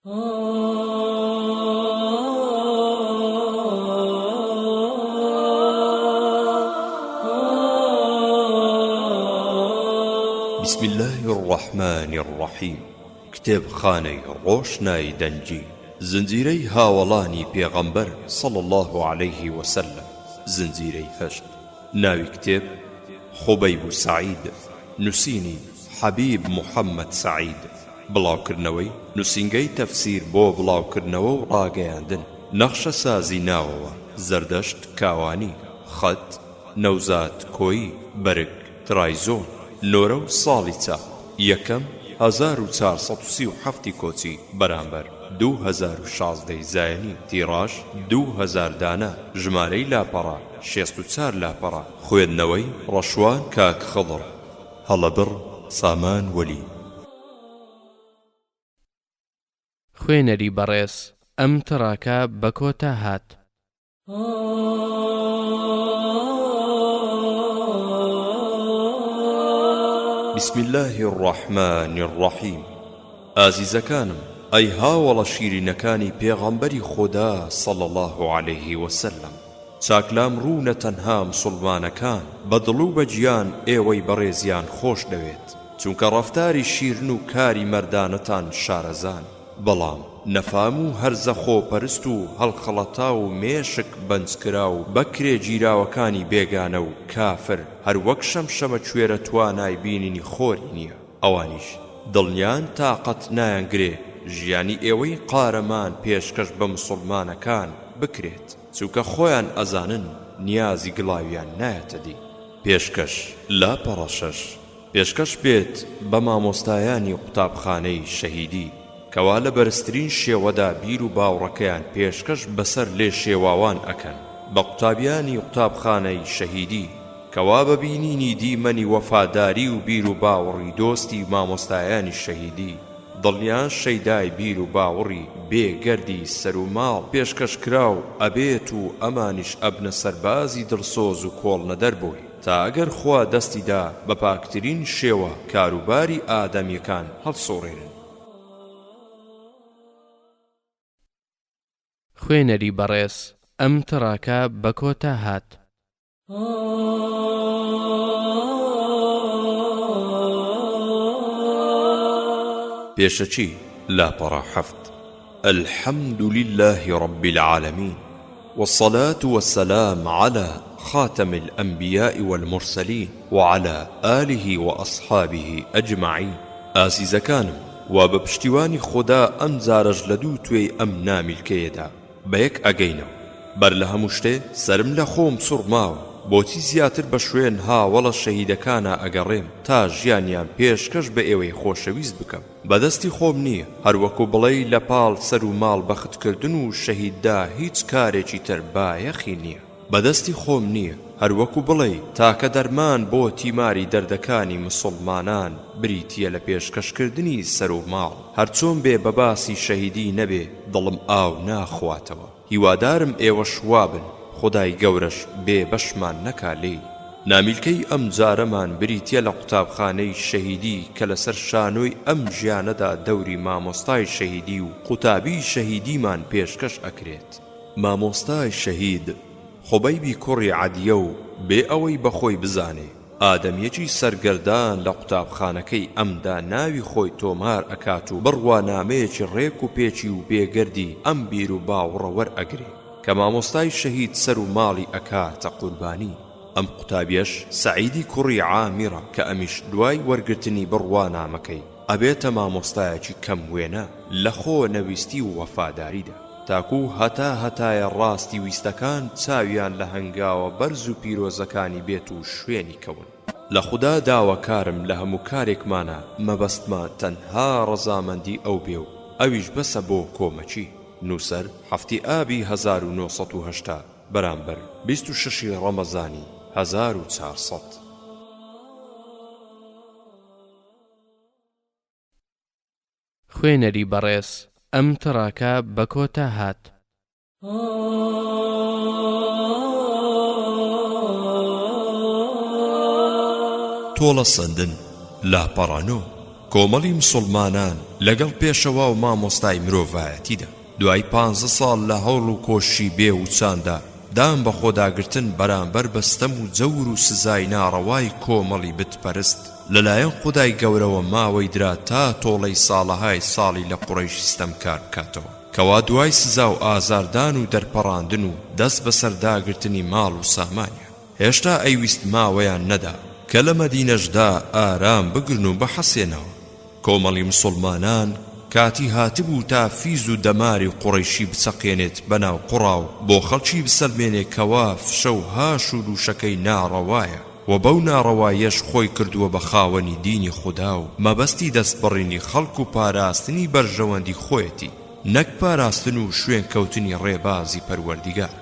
بسم اللە الرحمن الرحیم کتێبخانەی ڕۆشنای دەنگی زنجیرەی هاوەڵانی پێغەمبەر صلی اللە علیه وسلم زنجیرەی هەشت ناوی کتێب، خوبەیب و سەعید، نوسینی، حەبیب محەمەد سەعید، بڵاوکردنەوەی، نوسینگەی تەفسیر بۆ بڵاوکردنەوە و ڕاگەیاندن، نەخشەسازی ناوەوە، زەردەشت کاوانی، خەت، نەوزاد کۆیی، بەرگ، ترایزۆن، نۆرە و ساڵی چاپ، یەکەم، 1437 ی کۆچی، بەرامبەر، 2016 ی زایەنی، تیڕاژ، 2000 دانە، ژمارەی لاپەڕە، 64 لاپەڕە. خوێندنەوەی، ڕەشوان کاک خضر. هەڵەبڕ، سامان وەلی. خوێنەری بەڕێز ئەم تڕاکە بە کۆتا هات. بسم اللە الرحمن الرحیم ئازیزەکانم ئەی هاوەڵە شیرینەکانی پێغەمبەری خودا صلی اللە علیه وسلم چاک لام ڕوونە تەنها مسوڵمانەکان بە دڵ و بە گیان ئێوەی بەڕێزیان خۆش دەوێت چونکە ڕەفتاری شیرن و کاری مەردانەتان شارەزان بەڵام نەفام و هەرزە خۆپەرست و هەڵخەڵەتاو و مێشک بەنجکراو و بەکرێ گیراوەکانی بێگانە و کافر هەر وەک شەمشەمە کوێرە توانای بینینی خۆری نیە ئەوانیش دڵنیان تاقەت نایانگرێ ژیانی ئێوەی قارەمان پێشکەش بە مسوڵمانەکان بکرێت. چونکە خۆیان ئەزانن نیازی گڵاویان نایەتە دی. پێشکەش، لاپەڕە شەش، پێشکەش بێت بە مامۆستایانی قوتابخانەی شەهیدی، کەوا لە بەرزترین شێوەدا بیر و باوڕەکەیان پێشکەش بە سەر لێشێواوان ئەکەن، بە قوتابیانی قوتابخانەی شەهیدی، کەوا بە بینینی دیمەنی وەفاداری و بیر و باوڕی دۆستی مامۆستایانی شەهیدی، دڵنیان شەیدای بیر و باوڕی بێ گەردی سەر و ماڵ پێشکەش کراو ئەبێت و ئەمانیش ئەبنە سەربازی دڵسۆز و کۆڵنەدەر بۆی تا ئەگەر خوا دەستی دا بە پاکترین شێوە کاروباری ئادەمیەکان هەڵسوڕێنن. خوێنەری بەڕێز ئەم تڕاکە بە کۆتا هات. پێشەکی، لاپەڕە حەفت. الحمد للە رب العالمین والصلاة والسلام علی خاتم الانبیاء والمرسلین وعلی آله واصحابه اجمعین ئازیزەکانم وا بە پشتیوانی خودا ئەمجارەش لە دوو توێی ئەم نامیلکەیەدا بەیەک ئەگەینەوە. بەر لە هەموو شتێ سەرم لە خۆم سوڕ ماوە، بۆچی زیاتر بە شوێن هاوەڵە شەهیدەکانا ئەگەڕێم تا ژیانیان پێشکەش بە ئێوەی خۆشەویست بکەم؟ بە دەستی خۆم نییە، هەر وەکو بڵێی لە پاڵ سەر و ماڵ بەخت کردن و شەهیددا هیچ کارێکی تر بایەخی نییە. بە دەستی خۆم نییە، هەر وەکو بڵێی تاکە دەرمان بۆ تیماری دەردەکانی مسوڵمانان بریتییە لە پێشکەشکردنی سەر و ماڵ، هەرچۆن بێ بە باسی شەهیدی نەبێ دڵم ئاو ناخواتەوە، هیوادارم ئێوەش وابن، خودای گەورەش بێ بەشمان نەکا لێی. نامیلکەی ئەمجارەمان بریتییە لە قوتابخانەی شەهیدی کە لەسەر شانۆی ئەم ژیانەدا دەوری مامۆستای شەهیدی و قوتابی شەهیدیمان پێشکەش ئەکرێت. مامۆستای شەهید خوبەیبی کوڕی عەدیە و بێ ئەوەی بە خۆی بزانێ ئادەمیەکی سەرگەردان لە قوتابخانەکەی ئەمدا ناوی خۆی تۆمار ئەکات و بڕوانامەیەکی ڕێک و پێکی و بێگەردی ئەم بیر و باوڕە وەرئەگرێ کە مامۆستای شەهید سەر و ماڵی ئەکاتە قوربانی ئەم قوتابیەش سەعیدی کوڕی عامیرە کە ئەمیش دوای وەرگرتنی بڕوانامەکەی ئەبێتە مامۆستایەکی کەم وێنە لە خۆ نەویستی و وەفاداریدا. تاکو هەتا هەتایە ڕاستی ویستەکان چاویان لە هەنگاوە بەرز و پیرۆزەکانی بێت و شوێنی کەون. لە خودا داواکارم لە هەموو کارێکمانا مەبەستمان تەنها ڕەزامەندی ئەو بێ و ئەویش بەسە بۆ کۆمەکی. نووسەر، حەفتی ئابی 1980 بەرامبەر 26 ی ڕەمەزانی 1400. خوێنەری بەڕێز ئەم تڕاکە بە کۆتا هات. تۆڵە سەندن، لاپەڕە نۆ. کۆمەڵی مسوڵمانان لەگەڵ پێشەوا و مامۆستای مرۆڤایەتیدا، دوای پانزە ساڵ لە هەوڵ و کۆششی بێ وچاندا، دان بە خۆداگرتن بەرامبەر بە ستەم و جەور و سزای ناڕەوای کۆمەڵی بت پەرست، لەلایەن خودای گەورەوە ماوەی درا تا تۆڵەی ساڵەهای ساڵی لە قوڕەیشی ستەمکار بکاتەوە، کەوا دوای سزا و ئازاردان و دەرپەڕاندن و دەست بەسەرداگرتنی ماڵ و سامانیان. هێشتا ئەیویست ماوەیان نەدا کە لە مەدینەشدا ئارام بگرن و بحەسێنەوە. کۆمەڵی مسوڵمانان کاتی هاتبوو تا فیز و دەماری قوڕەیشی بچەقێنێت بەناو قوڕا و بۆ خەڵکی بسەلمێنێ کەوا فشە و هاش و لووشەکەی ناڕەوایە و بەو ناڕەواییەش خۆی کردووە بە خاوەنی دینی خودا و مەبەستی دەستبڕینی خەڵک و پاراستنی بەرژەوەندی خۆیەتی نەک پاراستن و شوێنکەوتنی ڕێبازی پەروەردیگار.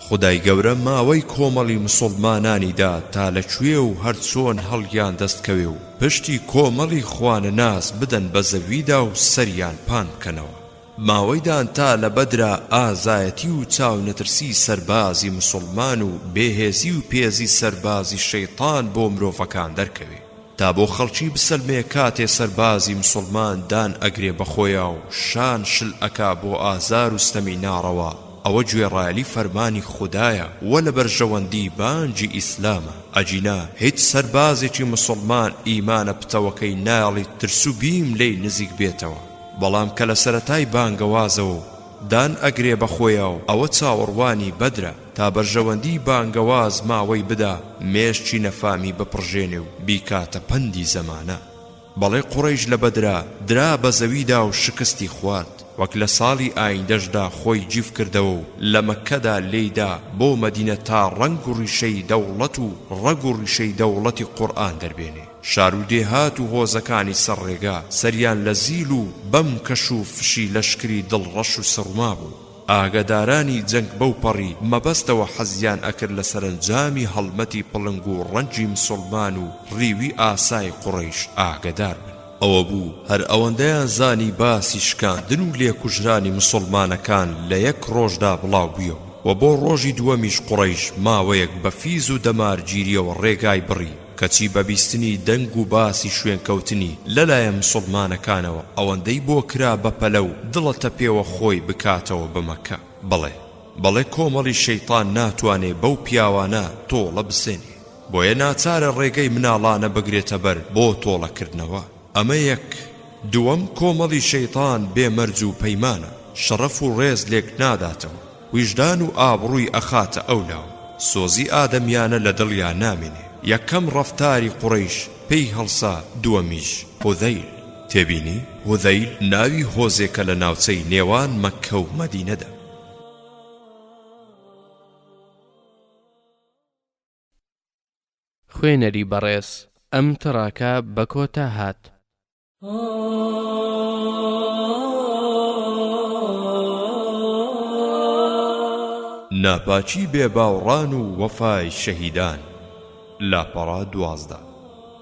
خودای گەورە ماوەی کۆمەڵی مسوڵمانانی دا تا لە کوێ و هەر چۆن هەڵیان دەست کەوێ و پشتی کۆمەڵی خوانەناس بدەن بە زەویدا و سەریان پان بکەنەوە. ماوەی دان تا لە بەدرا ئازایەتی و چاونەترسی سەربازی مسوڵمان و بێهێزی و پێزی سەربازی شەیتان بۆ مرۆڤەکان دەرکەوێ. تا بۆ خەڵکی بسەلمێ کاتێ سەربازی مسوڵمان دان ئەگرێ بە خۆیا و شان شل ئەکا بۆ ئازار و ستەمی ناڕەوا ئەوە گوێڕایەلی فەرمانی خودایە وە لە بەرژەوەندی بانگی ئیسلامە ئەگینا هیچ سەربازێکی مسوڵمان ئیمانە پتەوەکەی نایەڵی ترس و بیم لێی نزیک بێتەوە بەڵام کە لە سەرەتای بانگەوازەوە و دان ئەگرێ بە خۆیا و ئەوە چاوەڕوانی بەدرە تا بەرژەوەندی بانگەواز ماوەی بدا مێشکی نەفامی بپڕژێنێ و بیکاتە پەندی زەمانە. بەڵێ قوڕەیش لە بەدرا درا بە زەویدا و شکستی خوارد، وەک لە ساڵی ئایندەشدا خۆی جیف کردەوە و لە مەککەدا لێی دا بۆ مەدینە تا ڕەنگ و ڕیشەی دەوڵەت و ڕەگ و ڕیشەی دەوڵەتی قورئان دەربێنێ. شار و دێهات و هۆزەکانی سەر ڕێگا سەریان لە زیل و بەم کەش و فشی لەشکری دڵڕەش و سڕما بوو. ئاگادارانی جەنگ بەو پەڕی مەبەستەوە حەزیان ئەکرد لە سەرەنجامی هەڵمەتی پڵنگ و ڕەنجی مسوڵمان و ڕیوی ئاسای قوڕەیش ئاگەدار بن. ئەوە بوو هەر ئەوەندەیان زانی باسی شکاندن و لێکوژرانی مسوڵمانەکان لە یەک ڕۆژدا بڵاو بویەوە و بۆ ڕۆژی دووەمیش قوڕەیش ماوەیەک بە فیز و دەمارگیریەوە ڕێگای بڕی، کەچی بە بیستنی دەنگ و باسی شوێنکەوتنی لە لایەن مسوڵمانەکانەوە ئەوەندەی بۆ کرا بە پەلە و دڵە تەپێوە خۆی بکاتەوە بە مەککە. بەڵێ بەڵێ کۆمەڵی شەیتان ناتوانێ بەو پیاوانە تۆڵە بسێنێ بۆیە ناچارە ڕێگەی مناڵانە بگرێتە بەر بۆ تۆڵە کردنەوە. ئەمە یەک. دووەم کۆمەڵی شەیتان بێ مەرج و پەیمانە، شەڕەف و ڕێز لێک ناداتەوە. ویژدان و ئابڕووی ئەخاتە ئەولاو سۆزی ئادەمیانە لە دڵیا نامێنێ یەکەم ڕەفتاری قوڕەیش پێی هەڵسا دووەمیش هوذەیل. تێبینی، هوذەیل ناوی هۆزێکە لە ناوچەی نێوان مەککە و مەدینەدا. خوێنەری بەڕێز ئەم تڕاکە بە کۆتا هات. ناپاکی بێ باوڕان و وەفای شەهیدان، لاپەڕە 12.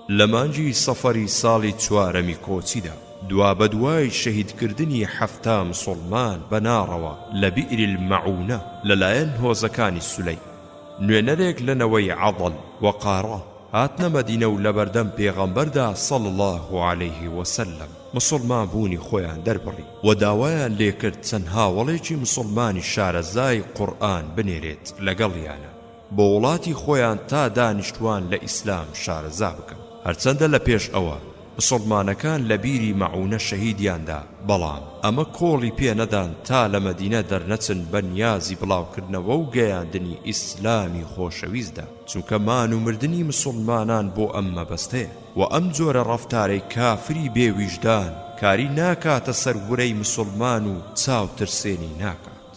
لە مانگی سەفەری ساڵی چوارەمی کۆچیدا، دوابەدوای شەهیدکردنی 70 مسوڵمان بە ناڕەوا لە بیئر المعونە لەلایەن هۆزەکانی سولەیم، نوێنەرێک لە نەوەی عەضەل و قارە هاتنە مەدینە و لەبەردەم پێغەمبەردا صلی اللە علیه وسلم مسوڵمان بوونی خۆیان دەربڕی و داوایان لێکرد چەند هاوەڵێکی مسوڵمانی شارەزای قورئان بنێرێت لەگەڵیانا بۆ وڵاتی خۆیان تا دانیشتوان لە ئیسلام شارەزا بکەن هەرچەندە لە پێش ئەوە مسوڵمانەکان لە بیری مەعونە شەهیدیان دا، بەڵام ئەمە کۆڵی پێ نەدان تا لە مەدینە دەرنەچن بە نیازی بڵاوکردنەوە و گەیاندنی ئیسلامی خۆشەویستدا، چونکە مان و مردنی مسوڵمانان بۆ ئەم مەبەستەیە، وە ئەم جۆرە ڕەفتارەی کافری بێ ویژدان کاری ناکاتە سەر ورەی مسوڵمان و چاو ترسێنی ناکات.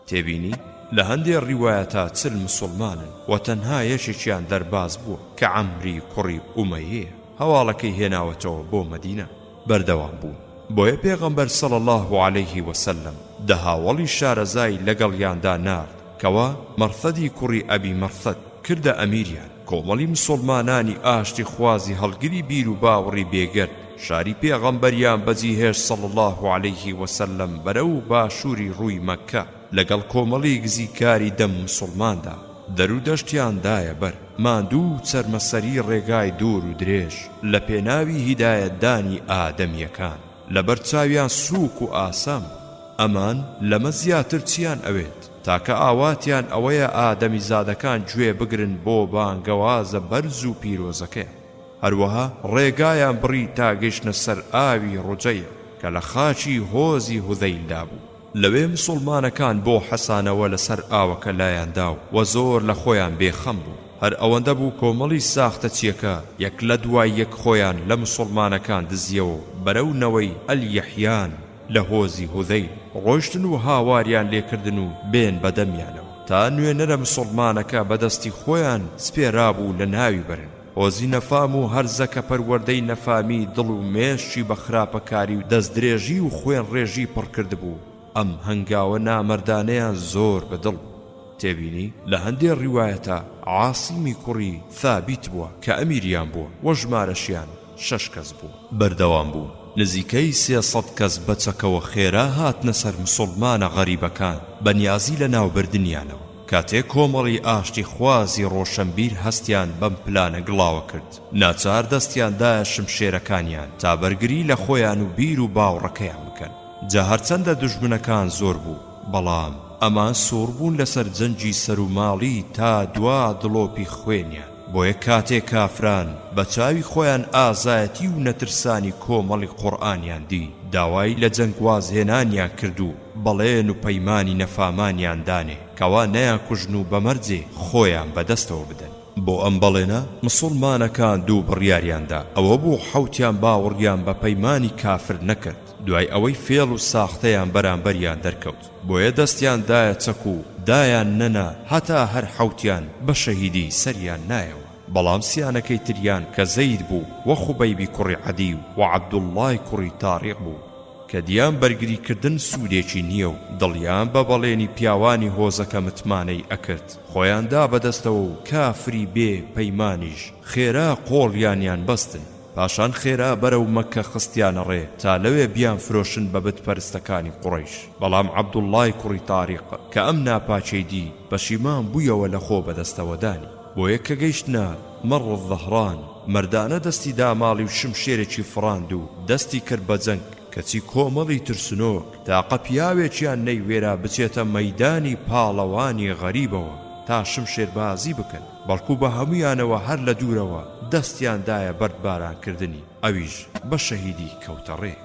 تێبینی، لە هەندێ ڕیوایەتا 40 مسوڵمانن و تەنها یەکێکیان دەرباز بووە کە عەمری کوڕی ئومەیەیە هەواڵەکەی هێناوەتەوە بۆ مەدینە بەردەوام بوون بۆیە پێغەمبەر صلی اللە علیه وسلم دە هاوەڵی شارەزای لەگەڵیاندا نارد کەوا مەرثەدی کوڕی ئەبی مەرثەد کردە ئەمیریان کۆمەڵی مسوڵمانانی ئاشتی خوازی هەڵگری بیر و باوڕی بێگەرد شاری پێغەمبەریان بەجیهێشت صلی اللە علیه وسلم بەرەو باشوری ڕووی مەککە لەگەڵ کۆمەڵی گزیکاری دەم مسوڵماندا دەرو دەشتیان دایە بەر. ماندوو و چەرمەسەری ڕێگای دوور و درێژ لە پێناوی هیدایەتدانی ئادەمییەکان لەبەر چاویان سووک و ئاسان بوو. ئەمان لەمە زیاتر چیان ئەوێت؟ تاکە ئاواتیان ئەوەیە ئادەمیزادەکان گوێ بگرن بۆ بانگەوازە بەرز و پیرۆزەکەیان. هەروەها ڕێگایان بڕی تا گەیشتنە سەر ئاوی ڕوجەیع کە لە خاکی هۆزی هوذەیلدا بوو. لەوێ مسوڵمانەکان بۆ حەسانەوە لەسەر ئاوەکە لایان دا و زۆر لە خۆیان بێ خەم بوون. هەر ئەوەندە بوو کۆمەڵی ساختەچییەکە یەک لە دوای یەک خۆیان لە مسوڵمانەکان دزییەوە و بەرەو نەوەی ئەلیحیان لە هۆزی هوذەیل ڕۆیشتن و هاواریان لێ کردن و بێن بە دەمیانەوە تا نوێنەرە مسوڵمانەکە بە دەستی خۆیان سپێرابوو لە ناوی بەرن. هۆزی نەفام و هەرزە کە پەروەردەی نەفامی دڵ و مێشکی بە خراپەکاری و دەستدرێژی و خوێنڕێژی پڕ کردبوو، ئەم هەنگاوە نامەردانەیان زۆر بە دڵ بوو. تێبینی، لە هەندێ ڕیوایەتا عاسیمی کوڕی ثابیت بووە کە ئەمیریان بووە و ژمارەشیان شەش کەس بووە. بەردەوام بوون، نزیکەی 300 کەس بە چەکەوە خێرا هاتنە سەر مسوڵمانە غەریبەکان بە نیازی لە ناوبردنیانەوە. کاتێ کۆمەڵی ئاشتیخوازی ڕۆشەنبیر هەستیان بەم پلانە گڵاوە کرد، ناچار دەستیان دایە شمشێرەکانیان تا بەرگری لە خۆیان و بیر و باوڕەکەیان بکەن. جا هەرچەندە دوژمنەکان زۆر بوو، بەڵام ئەمان سوور بوون لەسەر جەنگی سەروماڵی تا دوا دڵۆپی خوێنیان. بۆیە کاتێ کافران بە چاوی خۆیان ئازایەتی و نەترسانی کۆمەڵی قورئانیان دی، داوای لە جەنگ وازهێنانیان کرد و بەڵێن و پەیمانی نەفامانیان دانێ کەوا نەیانکوژن و بە مەرجێ خۆیان بە دەستەوە بدەن. بۆ ئەم بەڵێنە مسوڵمانەکان دوو بڕیاریان دا، ئەوە بوو حەوتیان باوڕیان بە پەیمانی کافر نەکرد دوای ئەوەی فێڵ و ساختەیان بەرامبەریان دەرکەوت، بۆیە دەستیان دایە چەک و دایان نەنا هەتا هەر حەوتیان بە شەهیدی سەریان نایەوە، بەڵام سیانەکەی تریان کە زەید بوو و خوبەیبی کوڕی عەدی و عەبدوڵڵای کوڕی تاریق بوو. کە دیان بەرگری کردن سوودێکی نییە و دڵیان بە بەڵێنی پیاوانی هۆزەکە متمانەی ئەکرد، خۆیان دا بە دەستەوە و کافری بێ پەیمانیش خێرا قۆڵیانیان بەستن، پاشان خێرا بەرەو مەککە خستیانە ڕێ تا لەوێ بیانفرۆشن بە بت پەرستەکانی قوڕەیش، بەڵام عەبدوڵڵای کوڕی تاریق کە ئەم ناپاکیەی دی پەشیمان بوویەوە لە خۆ بەدەستەوەدانی. بۆیە کە گەیشتنە، مەڕ الظهران، مەردانە دەستی داماڵی و شمشێرێکی فڕاند و دەستی کرد بە جەنگ، کەچی کۆمەڵی ترسنۆک تاقە پیاوێکیان نەیوێرا بچێتە مەیدانی پاڵەوانی غەریبەوە تا شمشێربازی بکەن، بەڵکو بە هەموویانەوە هەر لە دوورەوە دەستیان دایە بەردبارانکردنی، ئەویش بە شەهیدی کەوتە ڕێ.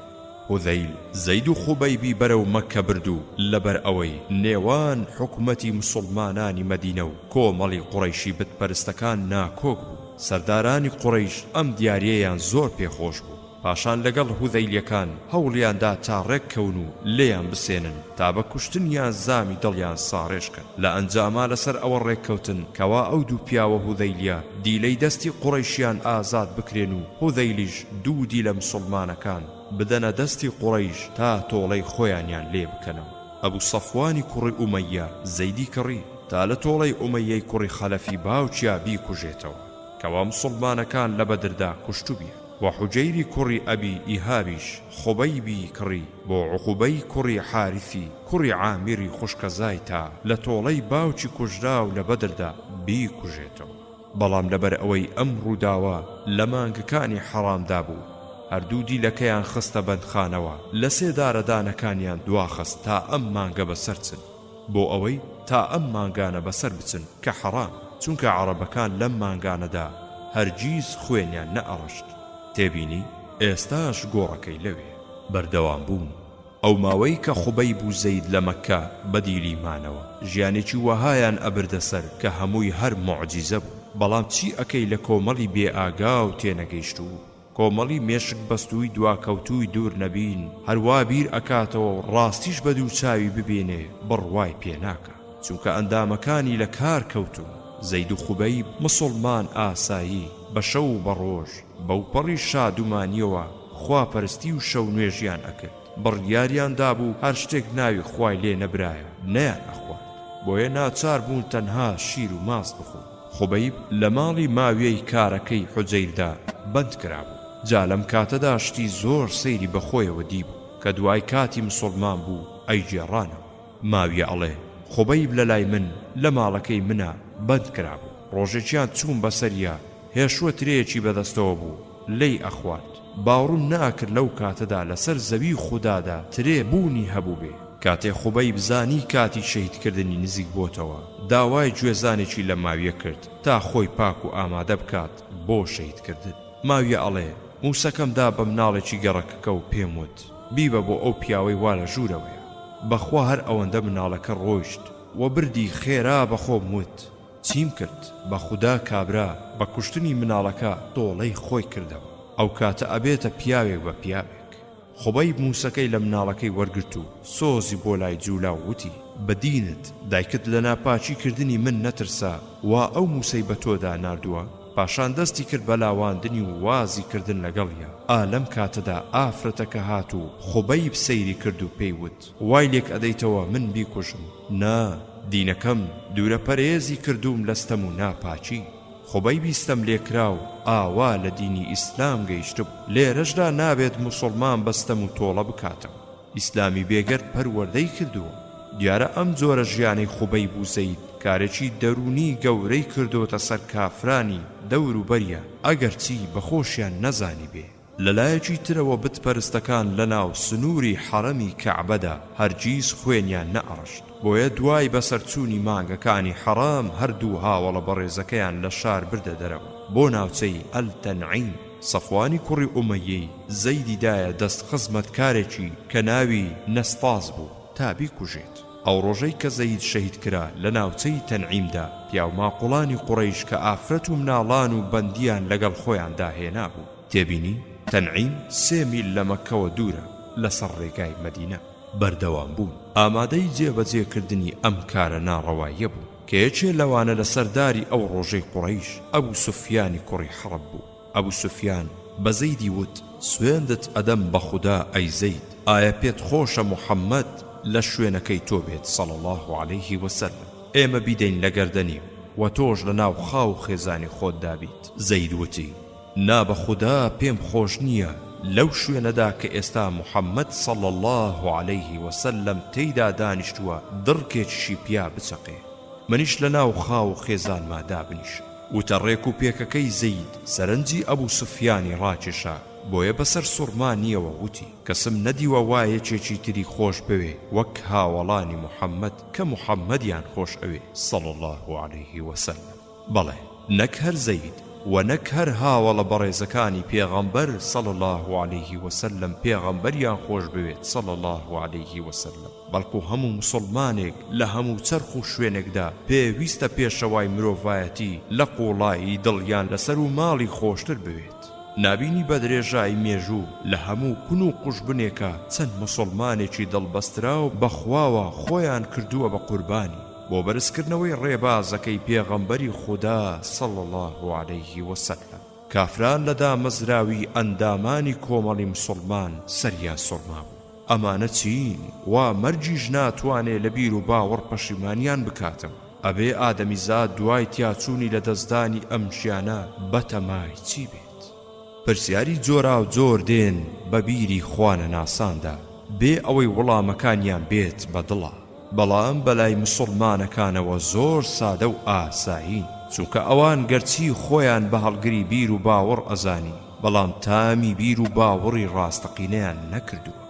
هوذەیل زەید و خوبەیبی بەرەو مەککە برد و لەبەر ئەوەی نێوان حکومەتی موسوڵمانانی مەدینە و کۆمەڵی قوڕەیشی بت پەرستەکان ناکۆک بوو، سەردارانی قوڕەیش ئەم دیاریەیان زۆر پێ خۆش بوو. پاشان لەگەڵ هوذەیلیەکان هەوڵیان دا تا ڕێک کەون و لێیان بسێنن تا بە کوشتنیان زامی دڵیان ساڕێژ کەن. لە ئەنجاما لەسەر ئەوە ڕێک کەوتن کەوا ئەو دوو پیاوە هوذەیلیە دیلەی دەستی قوڕەیشیان ئازاد بکرێن و هوذەیلیش دوو دیلە مسوڵمانەکان بدەنە دەستی قوڕەیش تا تۆڵەی خۆیانیان لێ بکەنەوە. ئەبو سەفوانی کوڕی ئومەیە زەیدی کڕی تا لە تۆڵەی ئومەیەی کوڕی خەلەفی باوکیا بیکوژێتەوە کەوا مسوڵمانەکان لە بەدردا کوشتبیان. وە حوجەیری کوڕی ئەبی ئیهابیش خوبەیبی کڕی بۆ عوقبەی کوڕی حاریثی کوڕی عامیری خوشکەزای تا لە تۆڵەی باوکی کوژراو لە بەدردا بیکوژێتەوە. بەڵام لەبەر ئەوەی ئەم ڕووداوە لە مانگەکانی حەڕامدا بوو، هەردوو دیلەکەیان خستە بەندخانەوە، لەسێدارەدانەکانیان دواخست تا ئەم مانگە بەسەر چن، بۆ ئەوەی تا ئەم مانگانە بەسەر بچن کە حەڕامە، چونکە عەڕەبەکان لەم مانگانەدا هەرگیز خوێنیان نەئەڕشت. تێبینی، ئێستاش گۆڕەکەی لەوێیە. بەردەوام بوون. ئەو ماوەی کە خوبەیب و زەید لە مەککە بە دیلی مانەوە، ژیانێکی وەهایان ئەبردە سەر کە هەمووی هەر موعجیزە بوو. بەڵام چی ئەکەی لە کۆمەڵی بێ ئاگا و تێنەگەیشتوو، کۆمەڵی مێشک بەستووی دواکەوتووی دوور نەبین، هەر وا بیر ئەکاتەوە و ڕاستیش بە دوو چاوی ببینێ بڕوای پێ ناکا. چونکە ئەندامەکانی لە کار کەوتوون. زەید و خوبەیب موسوڵمان ئاسایی، بە شەو و بە ڕۆژ، بەوپەڕی شادومانییەوە خواپەرستی و شەو نوێژیان ئەکرد، بڕیاریان دابوو هەر شتێک ناوی خوای لێ نەبرایە نەیان ئەخوارد، بۆیە ناچار بوون تەنها شیر و ماست بخۆن. خوبەیب لە ماڵی ماویەی کارەکەی حوجەیردا بەند کرابوو، جا لەم کاتەدا شتی زۆر سەیری بە خۆیەوە دیبوو، کە دوای کاتی مسوڵمان بوو ئەیگێڕانەوە. ماویە ئەڵێ، خوبەیب لە لای من لە ماڵەکەی منا بەند کرابوو. ڕۆژێکیان چووم بەسەریا هێشووە ترێیەکی بەدەستەوە بوو لێی ئەخوارد. باوڕم نەئەکرد لەو کاتەدا لەسەر زەوی خودادا ترێ بوونی هەبووبێ. کاتێ خوبەیب زانی کاتی شەهیدکردنی نزیک بۆتەوە، داوای گوێزانێکی لە ماویە کرد تا خۆی پاک و ئامادە بکات بۆ شەهیدکردن. ماویە ئەڵێ، موسەکەم دا بە مناڵێکی گەڕەکەکە و پێم وت، بیبە بۆ ئەو پیاوەی وا لە ژوورەوەیە. بەخوا هەر ئەوەندە مناڵەکە ڕۆیشت و بردی خێرا بە خۆم وت، چیم کرد؟ بە خودا کابرا بە کوشتنی مناڵەکە تۆڵەی خۆی کردەوە. ئەو کاتە ئەبێتە پیاوێک بە پیاوێک. خوبەیب موسەکەی لە مناڵەکەی وەرگرت و سۆزی بۆ لای جولا و وتی، بە دینت، دایکت لە ناپاکی کردنی من نەترسا وا ئەو موسەی بە تۆدا ناردووە؟ پاشان دەستی کرد بە لاواندنی و وازی کردن لەگەڵیا. ئا لەم کاتەدا ئافرەتەکە هات و خوبەیب سەیری کرد و پێی وت، وای لێک ئەدەیتەوە من بیکوژم؟ نا، دینەکەم دوورە پەرێزی کردووم لە ستەم و ناپاکی. خوبەیبی ستەملێکراو ئاوا لە دینی ئیسلام گەیشتبوو. لێرەشدا نابێت موسوڵمان بە ستەم و تۆڵە بکاتەوە. ئیسلامی بێگەرد پەروەردەی کردووە. دیارە ئەم جۆرە ژیانەی خوبەیب و زەید کارێکی دەروونی گەورەی کردۆتە سەر کافرانی دەور و بەریان، ئەگەرچی بە خۆشیان نەزانیبێ. لە لایەکی ترەوە بت پەرستەکان لە ناو سنووری حەرەمی کەعبەدا هەرگیز خوێنیان نەئەڕشت، بۆیە دوای بەسەرچوونی مانگەکانی حەرەم هەردوو هاوەڵە بەڕێزەکەیان لە شار بردە دەرەوە بۆ ناوچەی التنعیم. سەفوانی کوڕی ئومەیەی زەیدی دایە دەست خزمەتکارێکی کە ناوی نەستاس بوو تا بیکوژێت. ئەو ڕۆژەی کە زەید شەهید کرا لە ناوچەی تەنعیمدا پیاوماقوڵانی قوڕەیش کە ئافرەت و مناڵان و بەندیان لەگەڵ خۆیاندا هێنابوو. تێبینی، تەنعیم سێ میل لە مەککەوە دوورە لەسەر ڕێگای مەدینە. بەردەوام بوون ئامادەی جێبەجێ کردنی ئەم کارە ناڕەواییە بوون کە یەکێ لەوانە لە سەرداری ئەو ڕۆژەی قوڕەیش ئەبو سوفیانی کوڕی حەڕب بوو. ئەبو سوفیان بە زەیدی وت، سوێندت ئەدەم بە خودا ئەی زەید، ئایا پێت خۆشە موحەممەد لە شوێنەکەی تۆ بێت صلی اللە علیه وسلم ئێمە بیدەین لە گەردەنی و تۆش لە ناو خاو و خێزانی خۆتدا بیت؟ زەید وتی، نا بە خودا پێم خۆش نییە لەو شوێنەدا کە ئێستا موحەممەد صلی اللە علیه وسلم تێیدا دانیشتووە دڕکێکیشی پیا بچەقێ. منیش لە ناو خاو و خێزانما دابنیشم. وتە ڕێک و پێکەکەی زەید سەرنجی ئەبو سوفیانی ڕاکێشا، بۆیە بەسەر سوڕمانیەوە وتی، کەسم نەدیوە وا یەکێکی تری خۆش بوێ وەک هاوەڵانی موحەممەد کە موحەممەدیان خۆش ئەوێ، صلی اللە علیه وسلم. بەڵێ نەک هەر زەید وە نەک هەر هاوەڵە بەڕێزەکانی پێغەمبەر صلی اللە علیه وسلم پێغەمبەریان خۆش بوێت صلی اللە علیه وسلم، بەڵکو هەموو موسوڵمانێک لە هەموو چەرخ و شوێنێکدا پێویستە پێشەوای مرۆڤایەتی لە قوڵایی دڵیان لە سەر و ماڵی خۆشتر بوێت. نابینی بە درێژایی مێژوو لە هەموو کون و قوژبنێکا چەند موسوڵمانێکی دڵبەستراو بە خواوە خۆیان کردووە بە قوربانی بۆ بەرزکردنەوەی ڕێبازەکەی پێغەمبەری خودا صلی اللە علیه وسلم. کافران لە دامەزراوی ئەندامانی کۆمەڵی موسوڵمان سەریان سوڕمابوو. ئەمانە چین وا مەرگیش ناتوانێ لە بیر و باوەڕ پەشیمانیان بکاتەوە؟ ئەبێ ئادەمیزاد دوای تیاچوونی لە دەستدانی ئەم ژیانە بەتەمای چی بێت؟ پرسیاری جۆراوجۆر دێن بە بیری خوانەناساندا بێ ئەوەی وڵامەکانیان بێت بە دڵا. بەڵام بەلای مسوڵمانەکانەوە زۆر سادە و ئاسایین، چونکە ئەوان گەرچی خۆیان بە هەڵگری بیر و باوەڕ ئەزانی، بەڵام تامی بیر و باوەڕی ڕاستەقینەیان نەکردووە.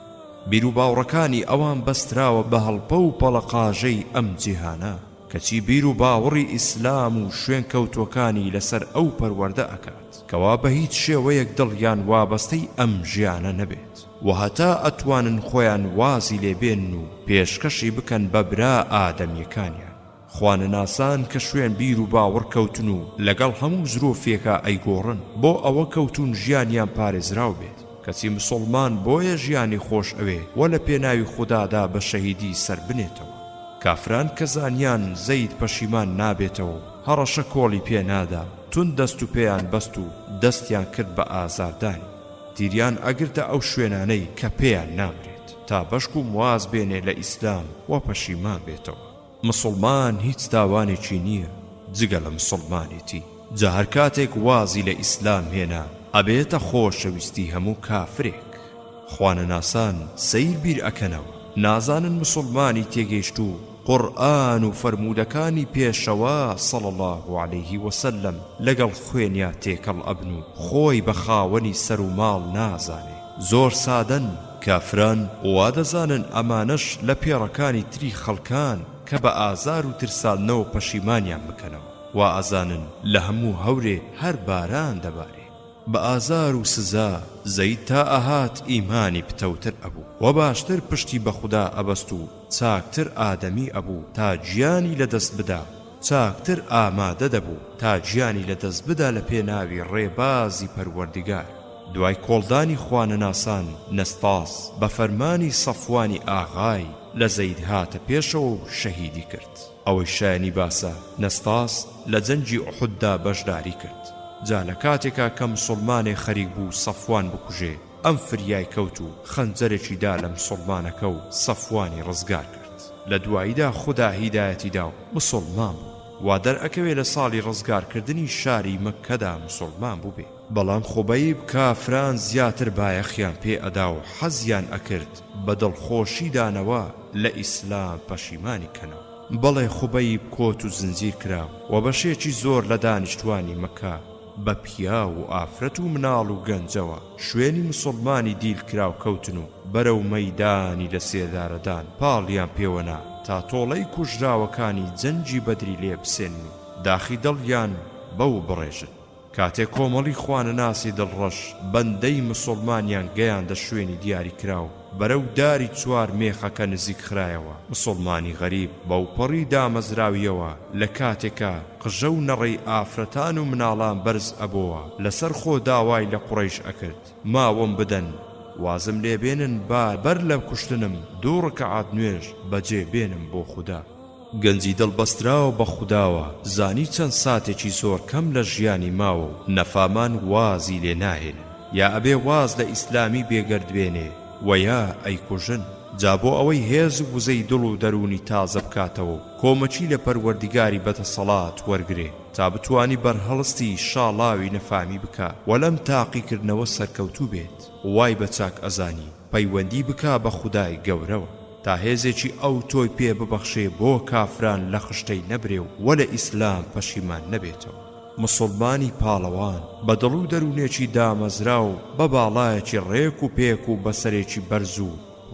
بیر و باوڕەکانی ئەوان بەستراوە بە هەڵپە و پەڵەقاژەی ئەم جیهانە، کەچی بیر و باوەڕی ئیسلام و شوێنکەوتووەکانی لەسەر ئەو پەروەردە ئەکات، کەوا بە هیچ شێوەیەک دڵیان وابەستەی ئەم ژیانە نەبێت. وە هەتا ئەتوانن خۆیان وازی لێ بێنن و پێشکەشی بکەن بە برا ئادەمیەکانیان. خوانەناسان کە شوێن بیر و باوەڕ کەوتن و لەگەڵ هەموو زروفێکا ئەیگۆڕن بۆ ئەوە کەوتوون ژیانیان پارێزراو بێت کەچی مسوڵمان بۆیە ژیانی خۆش ئەوێ وە لە پێناوی خودادا بە شەهیدی سەر بنێتەوە. کافران کە زانیان زەید پەشیمان نابێتەوە و هەڕەشە کۆڵی پێ نادا توند دەست و پێیان بەست و دەستیان کرد بە ئازاردانی. تیریان ئەگرتە ئەو شوێنانەی کە پێیان نامرێت تا بەشکوم واز بێنێ لە ئیسلام و پەشیمان بێتەوە. مسوڵمان هیچ تاوانێکی نیە جگە لە مسوڵمانێتی جا هەر کاتێک وازی لە ئیسلام هێنا ئەبێتە خۆشەویستی هەموو کافرێک. خوانەناسان سەیر بیر ئەکەنەوە نازانن مسوڵمانی تێگەیشتوو. قورئان و فەرموودەکانی پێشەوا صلی اللە علیه وسلم لەگەڵ خوێنیا تێکەڵ ئەبن و خۆی بە خاوەنی سەر و ماڵ نازانێ. زۆر سادەن. کافران وا دەزانن ئەمانەش لە پێڕەکانی تری خەڵکان کە بە ئازار و ترساندنەوە پەشیمانیان بکەنەوە. وا ئەزانن لە هەموو هەورێ هەر باران دەبارێ. بە ئازار و سزا، زەید تا ئەهات ئیمانی پتەوتر ئەبوو و باشتر پشتی بە خودا ئەبەست و چاکتر ئادەمی ئەبوو تا گیانی لە دەست بدا، چاکتر ئامادە دەبوو تا گیانی لە دەست بدا لە پێناوی ڕێبازی پەروەردگار. دوای کۆڵدانی خوانەناسان، نەستاس، بە فەرمانی سەفوانی ئاغای، لە زەید هاتە پێشەوە و شەهیدی کرد. ئەوەی شایەنی باسە، نەستاس، لە جەنگی ئوحوددا بەشداری کرد. جا لە کاتێکا کە مسوڵمانێ خەریک بوو سەفوان بکوژێ، ئەم فریای کەوت و خەنجەرێکی دا لە مسوڵمانەکە و سەفوانی ڕزگار کرد. لە دواییدا خودا هیدایەتی دا و مسوڵمان بوو. وا دەرئەکەوێ لە ساڵی ڕزگار کردنی شاری مەککەدا مسوڵمان بووبێ. بەڵام خوبەیب کافران زیاتر بایەخیان پێ ئەدا و حەزیان ئەکرد بە دڵخۆشی دانەوە لە ئیسلام پەشیمانی کەنەوە. بەڵێ خوبەیب کۆت و زنجیر کرا و بەشێکی زۆر لە دانیشتوانی مەککە بە پیاو و ئافرەت و مناڵ و گەنجەوە شوێنی مسوڵمانی دیل کراو کەوتن و بەرەو مەیدانی لە سێدارەدان پاڵیان پێوە نا تا تۆڵەی کوژراوەکانی جەنگی بەدری لێ بسێنن و داخی دڵیان بەو بڕێژن. کاتێ کۆمەڵی خوانەناسی دڵڕەش بەندەی مسوڵمانیان گەیاندە شوێنی دیاری کراو، بەرەو داری چوار مێخەکە نزیک خرایەوە، مسوڵمانی غەریب بەوپەڕی دامەزراویەوە لە کاتێکا قژە و نەڕەی ئافرەتان و مناڵان بەرز ئەبۆوە لەسەر خۆ داوای لە قوڕەیش ئەکرد ماوەم بدەن وازم لێ بێنن با بەر لە کوشتنم دوو ڕکەعات نوێژ بەجێ بێنم بۆ خودا. گەنجی دڵ بەستراوە بە خوداوە زانی چەند ساتێکی زۆر کەم لە ژیانی ماوە و نەفامان وازی لێ ناهێنن یا ئەبێ واز لە ئیسلامی بێگەرد بێنێ وە یا ئەیکوژن جا بۆ ئەوەی هێز و وزەی دڵ و دەروونی تازە بکاتەوە و کۆمەکی لە پەروەردیگاری بەدەسەڵات وەرگرێ تا بتوانی بەرهەڵستی شاڵاوی نەفامی بکا و لەم تاقیکردنەوە سەرکەوتوو بێت وای بە چاک ئەزانی پەیوەندی بکا بە خودای گەورەوە تا هێزێکی ئەوتۆی پێ ببەخشێ بۆ کافران لە خشتەی نەبرێ و وە لە ئیسلام پەشیمان نەبێتەوە. مسوڵمانی پاڵەوان بە دڵ و دەروونێکی دامەزراو بە باڵایەکی ڕێک و پێک و بە سەرێکی بەرز و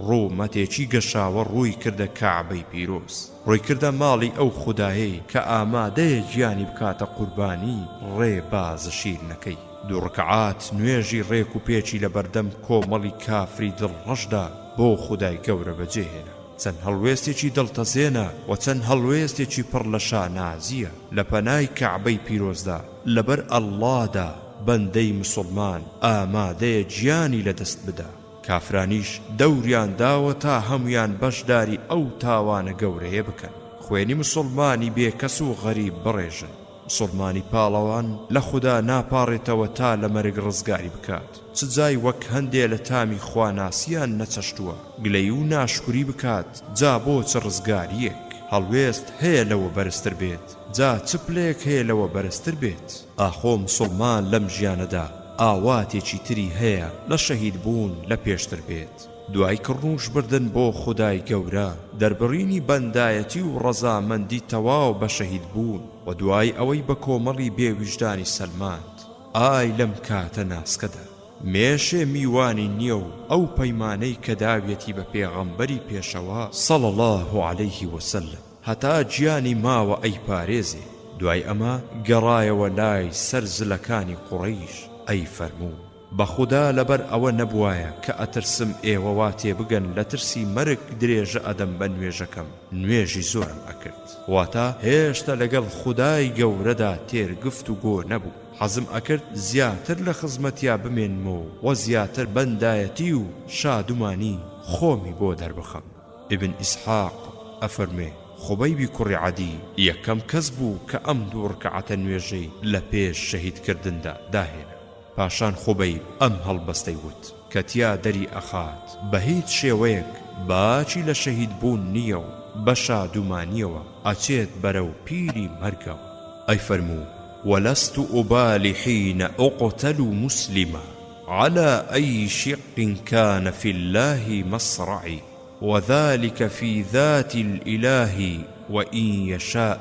ڕوومەتێکی گەشاوە ڕووی کردە کەعبەی پیرۆز، ڕووی کردە ماڵی ئەو خودایەی کە ئامادەیە گیانی بکاتە قوربانی ڕێبازە شیرنەکەی. دوو ڕکەعات نوێژی ڕێک و پێکی لە بەردەم کۆمەڵی کافری دڵڕەشدا بۆ خودای گەورە بەجێ هێنا. چەند هەڵوێستێکی دڵتەزێنە و چەند هەڵوێستێکی پڕ لە شانازییە لە پەنای کەعبەی پیرۆزدا لەبەر اللە دا بەندەی مسوڵمان ئامادەیە گیانی لەدەست بدا. کافرانیش دەوریان داوە تا هەموویان بەشداری ئەو تاوانە گەورەیە بکەن خوێنی مسوڵمانی بێکەس و غەریب بڕێژن. مسوڵمانی پاڵەوان لە خودا ناپاڕێتەوە تا لە مەرگ ڕزگاری بکات، چ جای وەک هەندێ لە تامی خواناسیان نەچەشتووە گلەیی و ناشکوری بکات، جا بۆ چ ڕزگارییەک هەڵوێست هەیە لەوە بەرزتر بێت، جا چ پلەیەک هەیە لەوە بەرزتر بێت؟ ئاخۆ مسوڵمان لەم ژیانەدا ئاواتێکی تری هەیە لە شەهید بوون لە پێشتر بێت؟ دوای کڕنووش بردن بۆ خودای گەورە، دەربڕینی بەندایەتی و ڕەزامەندی تەواو بە شەهید بوون و دوای ئەوەی بە کۆمەڵی بێ ویژدانی سەلماند، ئای لەم کاتە ناسکەدا مێشێ میوانی نیە و ئەو پەیمانەی کە داویەتی بە پێغەمبەری پێشەوا، صلی اللە علیه وسلم، هەتا گیانی ماوە ئەیپارێزێ، دوای ئەمە گەڕایەوە لای سەر زلەکانی قوڕەیش ئەیفەرموو. بەخودا لەبەر ئەوە نەبوایە کە ئەترسم ئێوە وا تێبگەن لە ترسی مەرگ درێژە ئەدەم بە نوێژەکەم نوێژی زۆرم ئەکرد واتە هێشتا لەگەڵ خودای گەورەدا تێر گفت و گۆ نەبوو حەزم ئەکرد زیاتر لە خزمەتیا بمێنمەوە و زیاتر بەندایەتی و شادومانی خۆمی بۆ دەربخەم. ئیبن ئیسحاق ئەفەرموێ، خوبەیبی کوڕی عەدی یەکەم کەس بوو کە ئەم دوو ڕکەعەتە نوێژەی لە پێش شەهید کردندا داهێنا. پاشان خوبەیب ئەم هەڵبەستەی وت کە تیا دەری ئەخات بە هیچ شێوەیەک باکی لە شەهید بوون نییە و بە شادومانییەوە ئەچێت بەرەو پیری مەرگەوە. ئەیفەرموو، ولست ابالی حین اقتل مسلما علی ای شق کان فی اللە مصرعی. وذلک فی ذات الالە وان یشاء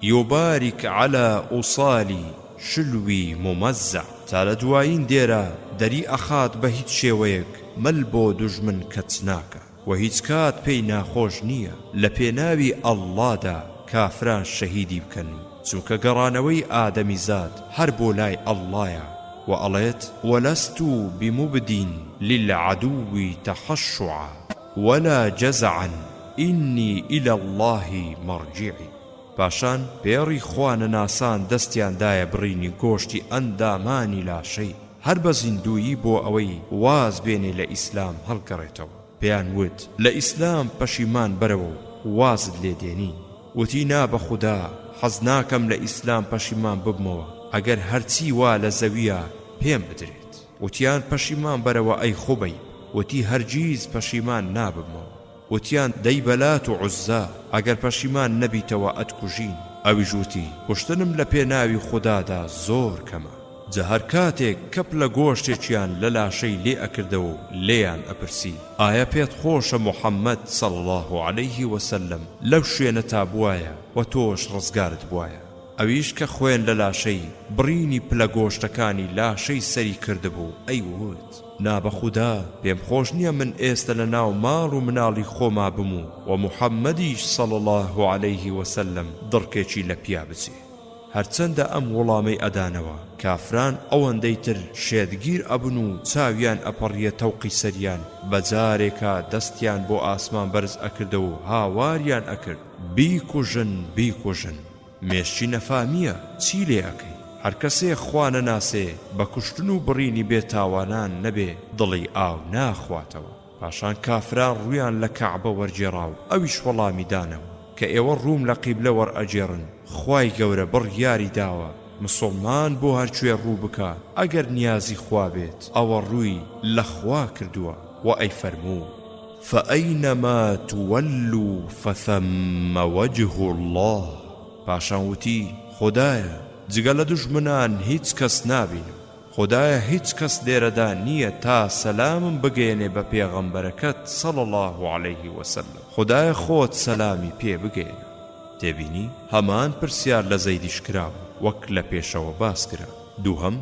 یبارک علی اصال شلوی ممزع. تا لە دوایین دێرا دەری ئەخات بە هیچ شێوەیەک مل بۆ دوژمن کەچ ناکا وە هیچ کات پێی ناخۆش نییە لە پێناوی اللە دا کافران شەهیدی بکەن و چونکە گەڕانەوەی ئادەمیزاد هەر بۆ لای اللە یە وە ئەڵێت، ولست بمبد للعدو تخشعا ولا جزعا انی الی اللە مرجعی. پاشان پێڕی خوا نەناسان دەستیان دایە بڕینی گۆشتی ئەندامانی لاشەی هەر بە زیندوویی بۆ ئەوەی واز بێنێ لە ئیسلام هەڵگەڕێتەوە پێیان وت لە ئیسلام پەشیمان بەرەوە و وازت لێ دێنین وتی نا بە خودا حەز ناکەم لە ئیسلام پەشیمان ببمەوە ئەگەر هەرچی وا لە زەویە پێم بدرێت وتیان پەشیمان بەرەوە ئەی خوبەیب وتی هەرگیز پەشیمان نابمەوە. وتیان دەی بە لات و عوززا ئەگەر پەشیمان نەبیتەوە ئەتکوژین، ئەویش وتی کوشتنم لە پێناوی خودادا زۆر کەمە. جا هەر کاتێک کەپ لە گۆشتێکیان لە لاشەی لێ ئەکردەوە و لێیان ئەپرسی ئایا پێت خۆشە محمد صلی اللە علیه وسلم لەو شوێنەتا بوایە و تۆش ڕزگارت بوایە؟ ئەویش کە خوێن لە لاشەی بڕینی پلە گۆشتەکانی لاشەی سەری کردبوو ئەیوت، نا بە خودا پێم خۆش نیە من ئێستە لە ناو ماڵ و مناڵی خۆما بم و وە محمدیش صلی اللە علیه وسلم دڕکێکی لە پیا بچێ. هەرچەندە ئەم وڵامەی ئەدانەوە کافران ئەوەندەی تر شێتگیر ئەبن و چاویان ئەپەڕیە تەوقی سەریان بە جارێکا دەستیان بۆ ئاسمان بەرز ئەکردەوە و هاواریان ئەکرد بیکوژن بیکوژن. مێشکی نەفامیە چی لێ ئەکەی. هەرکەسێ خوا نەناسێ بە کوشتن و بڕینی بێ تاوانان نەبێ دڵی ئاو ناخواتەوە. پاشان کافران ڕوویان لە کەعبە وەرگێڕا و ئەویش وەڵامی دانەوە کە ئێوە ڕووم لە قیبلە وەرئەگێڕن خوای گەورە بڕیاری داوە مسوڵمان بۆ هەرکوێ ڕوو بکا ئەگەر نیازی خوا بێت ئەوە ڕووی لە خوا کردووە وە ئەیفەرموو. فأینما تولوا فثم وجه اللە پاشان وتی، خودایە جگە لە دوژمنان هیچ کەس نابینم، خودایە هیچ کەس لێرەدا نییە تا سەلامم بگەیەنێ بە پێغەمبەرەکەت صلی اللە علیه وسلم، خودایە خۆت سەلامی پێ بگەیەنە. تێبینی، هەمان پرسیار لە زەیدیش کراوە وەک لە پێشەوە باس کرا. دووهەم،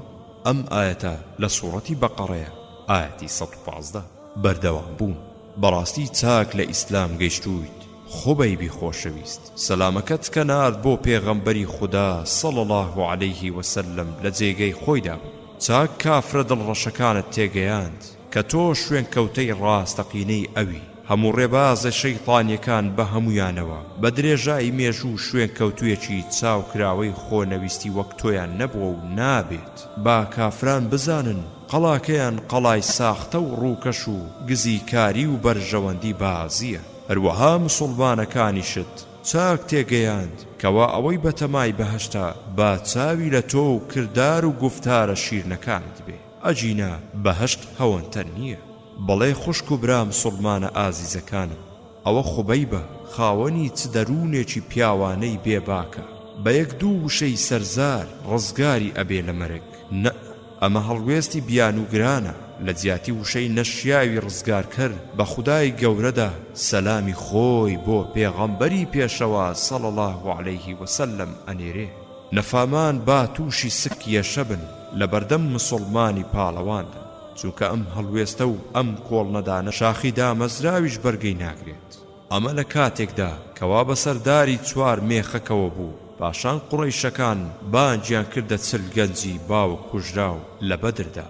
ئەم ئایەتە لە سوڕەتی بەقەڕەیە ئایەتی 115. بەردەوام بوون بەڕاستی چاک لە ئیسلام گەیشتوویت خوبەیبی خۆشەویست سەلامەکەت کە نارد بۆ پێغەمبەری خودا صلی اللە علیه وسلم لە جێگەی خۆیدا بوو چاک کافرە دڵڕەشەکانت تێگەیاند کە تۆ شوێنکەوتەی ڕاستەقینەی ئەوی هەموو ڕێبازە شەیتانیەکان بە هەموویانەوە بە درێژایی مێژوو شوێنکەوتویەکی چاوکراوەی خۆنەویستی وەک تۆیان نەبووە و نابێت با کافران بزانن قەڵاکەیان قەڵای ساختە و ڕووکەش و گزیکاری و بەرژەوەندی بازیە. هەروەها مسوڵمانەکانیشت چاک تێگەیاند کەوا ئەوەی بەتەمای بەهەشتە با چاوی لە تۆ و کردار و گوفتارە شیرنەکانت بێ ئەگینا بەهەشت هەوەنتە نیە. بەڵێ خوشک و برا مسوڵمانە ئازیزەکانم ئەوە خوبەیبە خاوەنی چ دەروونێکی پیاوانەی بێ باکە بە یەک دوو وشەی سەرزار ڕزگاری ئەبێ لە مەرگ نەء ئەمە هەڵوێستی بیانووگرانە، لە جیاتی وشەی نەشیاوی ڕزگارکەر بە خودای گەورەدا سەلامی خۆی بۆ پێغەمبەری پێشەوا صلی اللە علیه وسلم ئەنێرێ. نەفامان با تووشی سک یەشە بن لەبەردەم مسوڵمانی پاڵەواندا، چونکە ئەم هەڵوێستە و ئەم کۆڵنەدانە شاخی دامەزراویش بەرگەی ناگرێت. ئەمە لە کاتێکدا کەوا بەسەر داری چوار مێخەکەوە بوو، پاشان قوڕەیشەکان بانگیان کردە چل گەنجی باوک کوژراو لە بەدردا،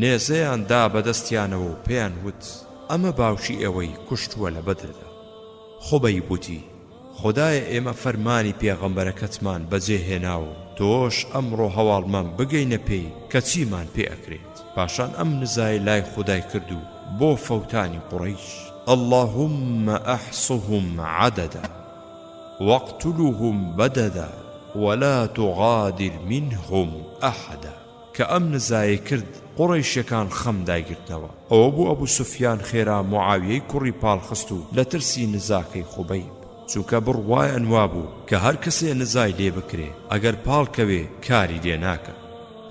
نێزەیان دا بە دەستیانەوە و پێیان وت، ئەمە باوکی ئێوەی کوشتووە لە بەدردا. خوبەیب وتی، خودایە ئێمە فەرمانی پێغەمبەرەکەتمان بەجێ هێناوە و تۆش ئەمڕۆ هەواڵمان بگەینە پێی کە چیمان پێ ئەکرێت. پاشان ئەم نزای لای خودای کرد و بۆ فەوتانی قوڕەیش. اللهم احصهم عددا واقتلهم بددا ولا تغادر منهم احدا کە ئەم نزایەی کرد قوڕەیشەکان خەم دایگرتنەوە ئەوە بوو ئەبو سوفیان خێرا معاویەی کوڕی پاڵخست و لە ترسی نزاکەی خوبەیب چونکە بڕوایان وابوو کە هەر کەسێ نزای لێ بکرێ ئەگەر پاڵکەوێ کاری لێ ناکا.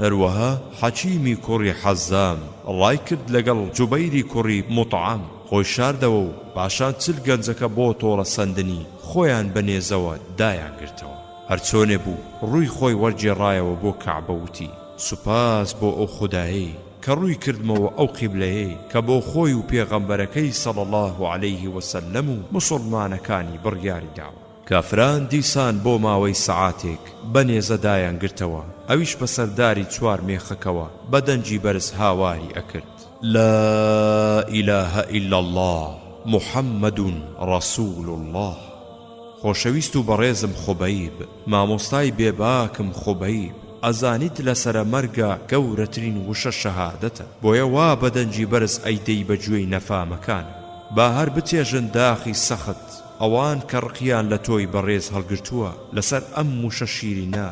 هەروەها حەکیمی کوڕی حەزام ڕایکرد لەگەڵ جوبەیری کوڕی موتعەم. خۆی شاردەوە و پاشان چل گەنجەکە بۆ تۆڵە سەندنی خۆیان بە نێزەوە دایان گرتەوە. هەرچۆنێ بوو ڕووی خۆی وەرگێڕایەوە بۆ کەعبە وتی، سوپاس بۆ ئەو خودایەی کە ڕووی کردمەوە ئەو قیبلەیەی کە بۆ خۆی و پێغەمبەرەکەی صلی اللە علیه وسلم و موسوڵمانەکانی بڕیاری داوە. کافران دیسان بۆ ماوەی سەعاتێک بە نێزە دایان گرتەوە، ئەویش بە سەرداری چوار مێخەکەوە بە دەنگی بەرز هاواری ئەکرد. لا الە الا اللە محمد رسول اللە. خۆشەویست و بەڕێزم خوبەیب، مامۆستای بێباکم خوبەیب، ئەزانیت لەسەرە مەرگا گەورەترین وشە شەهادەتە، بۆیە وا بە دەنگی بەرز ئەیدەی بە گوێی نەفامەکانە. با هەر بچێژن داخی سەخت ئەوان کە ڕقیان لە تۆی بەڕێز هەڵگرتووە لەسەر ئەم وشە شیرینە،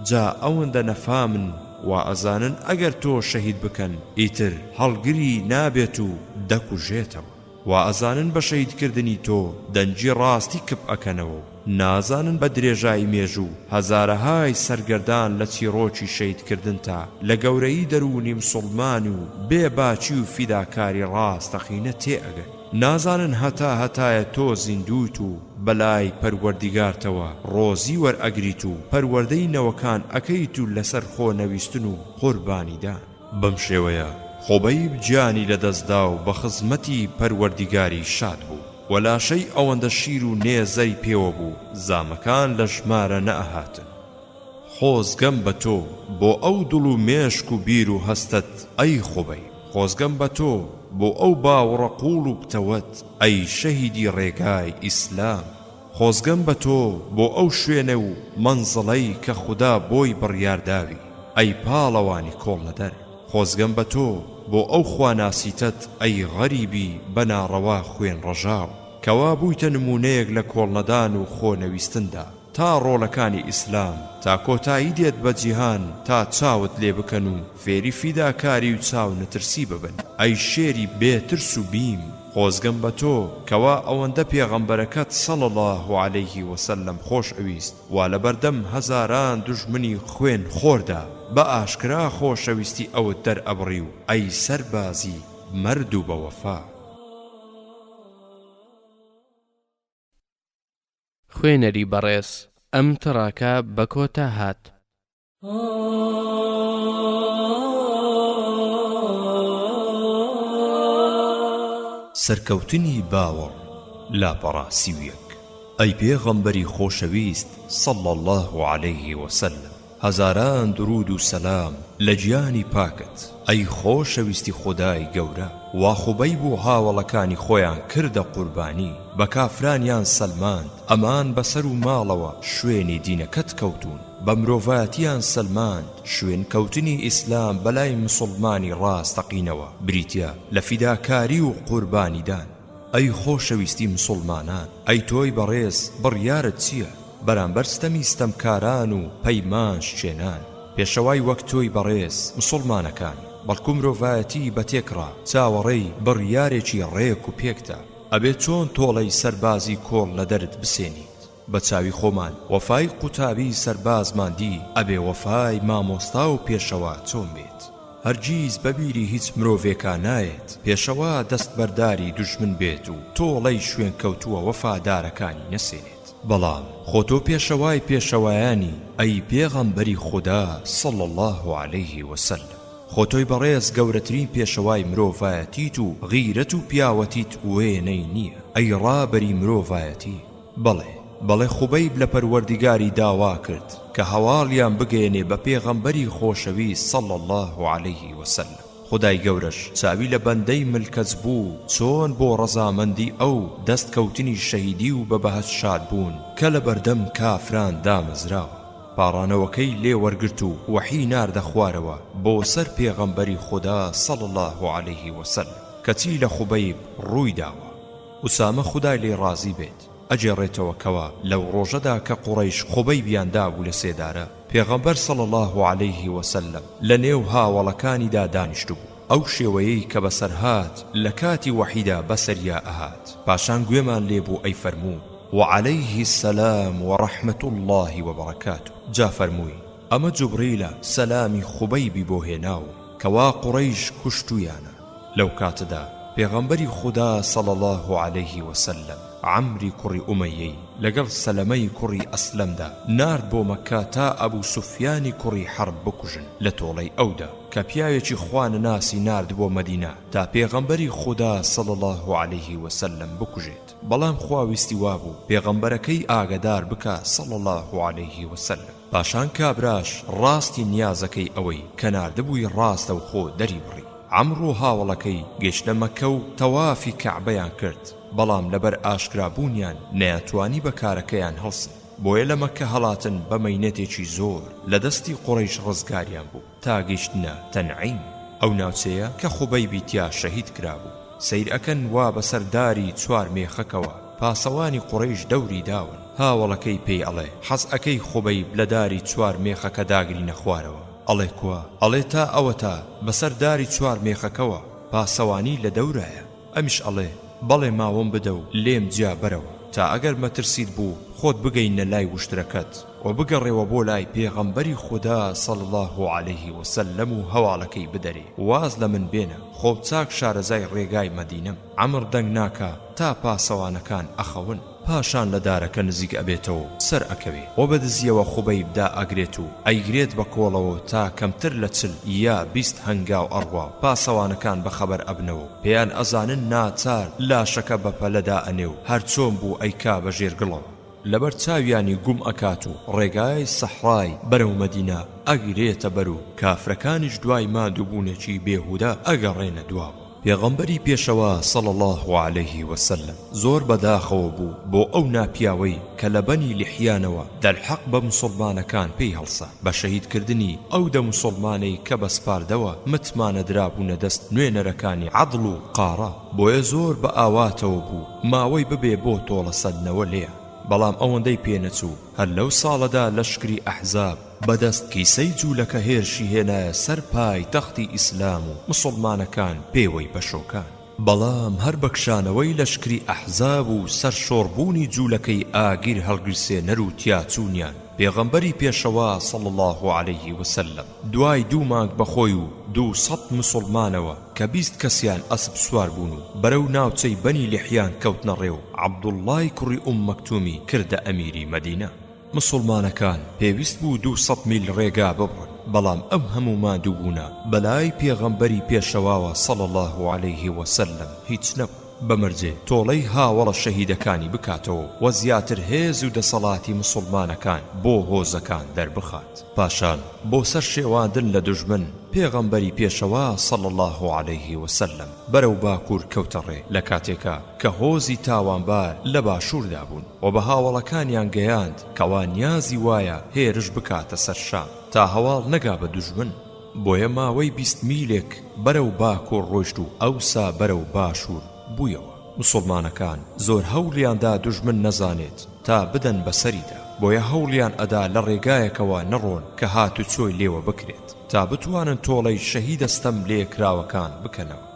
جا ئەوەندە نەفامن وا ئەزانن ئەگەر تۆ شەهید بکەن ئیتر هەڵگری نابێت و دەکوژێتەوە. وا ئەزانن بە شەهید کردنی تۆ دەنگی ڕاستی کپ ئەکەنەوە و نازانن بە درێژایی مێژوو هەزارەهای سەرگەردان لە چیڕۆکی شەهید کردنتا لە گەورەیی دەروونی مسوڵمانی و بێ باکی و فیداکاری ڕاستەقینە تێ ئەگەن. نازانن هەتا هەتایە تۆ زیندوویت و بە لای پەروەردیگارتەوە ڕۆزی وەرئەگریت و پەروەردەی نەوەکان ئەکەیت و لەسەر خۆ نەویستن و قوربانیدان. بەم شێوەیە خوبەیب گیانی لەدەست دا و بە خزمەتی پەروەردیگاری شاد بوو و لاشەی ئەوەندە شیر و نێزەی پێوە بوو زامەکان لە ژمارە نەئەهاتن. خۆزگەم بە تۆ بۆ ئەو دڵ و مێشک و بیر و هەستەت ئەی خوبەیب، خۆزگەم بە تۆ بۆ ئەو باوڕە قووڵ و پتەوەت ئەی شەهیدی ڕێگای ئیسلام. خۆزگەم بە تۆ بۆ ئەو شوێنە و مەنزڵەی کە خودا بۆی بڕیار داوی، ئەی پاڵەوانی کۆڵنەدەر. خۆزگەم بە تۆ بۆ ئەو خواناسیتەت ئەی غەریبی بە ناڕەوا خوێن ڕژاو، کەوا بوویتە نموونەیەک لە کۆڵنەدان و خۆ نەویستندا، تا ڕۆڵەکانی ئیسلام تا کۆتایی دێت بە جیهان تا چاوت لێ بکەن و فێری فیداکاری و چاو نەترسی ببن، ئەی شێری بێ ترس و بیم. خۆزگەم بە تۆ کەوا ئەوەندە پێغەمبەرەکەت صلی اللە علیه وسلم خۆش ئەویست وا لەبەردەم هەزاران دوژمنی خوێن خۆردا بە ئاشکرا خۆشەویستی ئەوت دەرئەبڕی و ئەی سەربازی مەرد و بەوەفا. خوێنەری بەڕێز ئەم تڕاکە بە کۆتا هات. سەرکەوتنی باوەڕ، لاپەڕە 31. ئەی پێغەمبەری خۆشەویست صلی اللە علیه وسلم هەزاران دروود و سەلام لە گیانی پاکت، ئەی خۆشەویستی خودای گەورە، وا خوبەیب و هاوەڵەکانی خۆیان کردە قوربانی، بە کافرانیان سەلماند ئەمان بە سەر و ماڵەوە شوێنی دینەکەت کەوتوون. بە مرۆڤایەتیان سەلماند شوێن کەوتنی ئیسلام بەلای مسوڵمانی ڕاستەقینەوە بریتیە لە فیداکاری و قوربانیدان. ئەی خۆشەویستی مسوڵمانان ئەی تۆی بەڕێز بڕیارت چیە بەرامبەر ستەمی ستەمکاران و پەیمان شکێنان؟ پێشەوای وەک تۆی بەڕێز مسوڵمانەکان بەڵکو مرۆڤایەتی بە تێکڕا چاوەڕێی بڕیارێکی ڕێک و پێکتە ئەبێ چۆن تۆڵەی سەربازی کۆڵ لەدەرت بسێنیت؟ بە چاوی خۆمان وەفای قوتابی سەربازمان دی ئەبێ وەفای مامۆستا و پێشەوا چۆن بێت؟ هەرگیز بە بیری هیچ مرۆڤێکا نایەت پێشەوا دەستبەرداری دوژمن بێت و تۆڵەی شوێنکەوتووە وەفادارەکانی نەسێنێت. بەڵام خۆ تۆ پێشەوای پێشەوایانی ئەی پێغەمبەری خودا صلی اللە علیه وسلم. خۆ تۆی بەڕێز گەورەترین پێشەوای مرۆڤایەتیت و غیرەت و پیاوەتیت وێنەی نییە ئەی ڕابەری مرۆڤایەتی. بەڵێ بەڵێ خوبەیب لە پەروەردیگاری داوا کرد کە هەواڵیان بگەیەنێ بە پێغەمبەری خۆشەویست صلی اللە علیه وسلم خودای گەورەش چاوی لە بەندەی ملکەچ بوو چۆن بۆ ڕەزامەندی ئەو دەست کەوتنی شەهیدی و بە بەهەشت شاد بوون کە لە بەردەم کافران دامەزراوە پاڕانەوەکەی لێ وەرگرت و وەحی ناردە خوارەوە بۆ سەر پێغەمبەری خودا صلی اللە علیه وسلم کەچی لە خوبەیب ڕووی داوە. ئوسامە خودای لێی ڕازی بێت ئەگێڕێتەوە کەوا لەو ڕۆژەدا کە قوڕەیش خوبەیبیان دابوو لە سێدارە پێغەمبەر صلی اللە علیه وسلم لە نێو هاوەڵەکانیدا دانیشتبوو ئەو شێوەیەی کە بەسەر هات لە کاتی وەحیدا بەسەریا ئەهات پاشان گوێمان لێ بوو ئەیفەرموو وعلیه السلام ورحمە اللە وبرکاته جا فەرمووی ئەمە جوبڕیلە سەلامی خوبەیبی بۆ هێناوم کەوا قوڕەیش کوشتویانە. لەو کاتەدا. پێغەمبەری خودا صلی اللە علیه وسلم عەمری کوڕی ئومەیەی لەگەڵ سەلەمەی کوڕی ئەسلەمدا نارد بۆ مەککە تا ئەبو سوفیانی کوڕی حەرب بکوژن لە تۆڵەی ئەودا کە پیاوێکی خوا نەناسی ناردبوە مەدینە تا پێغەمبەری خودا صلی اللە علیه وسلم بکوژێت بەڵام خوا ویستی وابوو پێغەمبەرەکەی ئاگەدار بکا صلی اللە علیه وسلم. پاشان کابراش ڕاستی نیازەکەی ئەوەی کە ناردبووی ڕاستەوخۆ دەریبڕی. عەمڕ و هاوەڵەکەی گەیشتنە مەککە و تەوافی کەعبەیان کرد، بەڵام لەبەر ئاشکرا بوونیان نەیانتوانی بە کارەکەیان هەڵسن، بۆیە لە مەککە هەڵاتن بە مەینەتێکی زۆر لە دەستی قوڕەیش ڕزگاریان بوو. تا گەیشتنە تەنعیم، ئەو ناوچەیە کە خوبەیبی تیا شەهید کرابوو. سەیر ئەکەن وا بەسەر داری چوارمێخەکەوە پاسەوانی قوڕەیش دەوری داون. هاوەڵەکەی پێی ئەڵێ، حەز ئەکەی خوبەیب لە داری چوارمێخەکە داگرینە خوارەوە؟ ئەڵێ کوا؟ ئەڵێ تا ئەوەتا بەسەر داری چوارمێخەکەوە پاسەوانی لە دەورایە. ئەمیش ئەڵێ، بەڵێ ماوەم بدە و لێم جیا بەرەوە، تا ئەگەر مەترسیت بوو خۆت بگەیننە لای وشترەکەت و بگەڕێوە بۆ لای پێغەمبەری خودا صلی اللە علیه وسلم و هەواڵەکەی بدەرێ، واز لە من بێنە، خۆم چاک شارەزای ڕێگای مەدینەم. عەمر دەنگ ناکا تا پاسەوانەکان ئەخەون. پاشان لە دارەکە نزیک ئەبێتەوە و سەر ئەکەوێ و بە دزیەوە خوبەیب دائەگرێت و ئەیگرێت بە کۆڵەوە تا کەمتر لە 40 یا 20 هەنگاو ئەڕوا و پاسەوانەکان بە خەبەر ئەبنەوە و پێیان ئەزانن ناچار لاشەکە بە پەلە دائەنێ و هەر چۆن بوو ئەیکا بە ژێر گڵەوە لەبەر چاویانی گوم ئەکات و ڕێگای سەحرای بەرەو مەدینە ئەگرێتە بەر و کافرەکانیش دوای ماندووبوونێکی بێهودە ئەگەڕێنە دواوە. پێغەمبەری پێشەوا صلی اللە علیه وسلم زۆر بەداخەوە بوو بۆ ئەو ناپیاوەی کە لە بەنی لحیانەوە دەرحەق بە موسوڵمانەکان پێی هەڵسا بە شەهید کردنی ئەو دە موسوڵمانەی کە بە سپاردەوە متمانە درابوونە دەست نوێنەرەکانی عەدڵ و قاڕە بۆیە زۆر بە ئاواتەوە بوو ماوەی ببێ بۆ تۆڵە سەندنەوە لێیان بەڵام ئەوەندەی پێ نەچوو هەر لەو ساڵەدا لەشکری ئەحزاب بە دەست کیسەی جوولەکە هێرشی هێنایە سەر پایتەختی ئیسلام و موسوڵمانەکان پێوەی پەشۆکان. بەڵام هەر بە کشانەوەی لەشکری ئەحزاب و سەرشۆڕبوونی جوولەکەی ئاگیر هەڵگیرسێنەر و تیاچوونیان، پێغەمبەری پێشەوا صلی اللە علیه وسلم دوای دوو مانگ بە خۆی و 200 موسوڵمانەوە کە 20 کەسیان ئەسپ سوار بوون و بەرەو ناوچەی بەنی لحیان کەوتنە ڕێ و عەبدوڵڵای کوڕی ئوم مەکتومی کردە ئەمیری مەدینە. مسوڵمانەکان پێویست بوو 200 میل ڕێگا ببڕن، بەڵام ئەم هەموو ماندووبوونە بەلای پێغەمبەری پێشەواوە صلی اللە علیه وسلم هیچ نەبوو، بە مەرجێ تۆڵەی هاوەڵە شەهیدەکانی بکاتەوە و زیاتر هێز و دەسەڵاتی مسوڵمانەکان بۆ هۆزەکان دەربخات. پاشان بۆ سەر شێواندن لە دوژمن پێغەمبەری پێشەوا صلی اللە علیه وسلم بەرەو باکوور کەوتە ڕێ لە کاتێکا کە هۆزی تاوانبار لە باشووردا بوون. و بە هاوەڵەکانیان گەیاند کەوا نیازی وایە هێرش بکاتە سەر شام تا هەواڵ نەگا بە دوژمن، بۆیە ماوەی 20 میلێک بەرەو باکوور ڕۆیشت و ئەوسا بەرەو باشوور بوویەوە. موسوڵمانەکان زۆر هەوڵیان دا دوژمن نەزانێت تا بدەن بە سەریدا، بۆیە هەوڵیان ئەدا لە ڕێگایەکەوە نەڕۆن کە هاتوچۆی لێوە بکرێت تا بتوانن تۆڵەی شەهیدە ستەم لێکراوەکان بکەنەوە.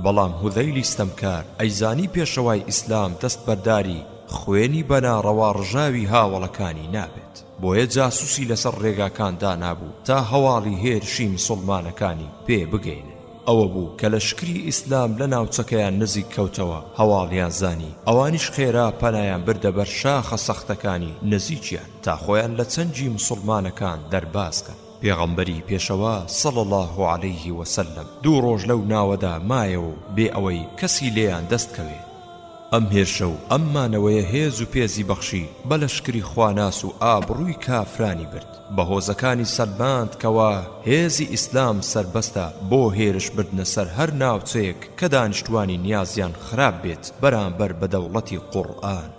بەڵام هوذەیلی ستەمکار ئەیزانی پێشەوای ئیسلام دەستبەرداری خوێنی بە ناڕەوا ڕژاوی هاوەڵەکانی نابێت، بۆیە جاسوسی لەسەر ڕێگاکان دانابوو تا هەواڵی هێرشی مسوڵمانەکانی پێ بگەینن. ئەوە بوو کە لەشکری ئیسلام لە ناوچەکەیان نزیک کەوتەوە هەواڵیان زانی، ئەوانیش خێرا پەنایان بردە بەر شاخە سەختەکانی نزیکیان تا خۆیان لە چنگی مسوڵمانەکان دەرباز کەن. پێغەمبەری پێشەوا صلی اللە علیه وسلم دوو ڕۆژ لەو ناوەدا مایەوە و بێ ئەوەی کەسی لێیان دەست کەوێ. ئەم هێرشە و ئەم مانەوەیە هێز و پێزی بەخشی بە لەشکری خواناس و ئابڕووی کافرانی برد، بە هۆزەکانی سەلماند کەوا هێزی ئیسلام سەربەستە بۆ هێرش بردنە سەر هەر ناوچەیەک کە دانیشتوانی نیازیان خراپ بێت بەرامبەر بە دەوڵەتی قوڕئان.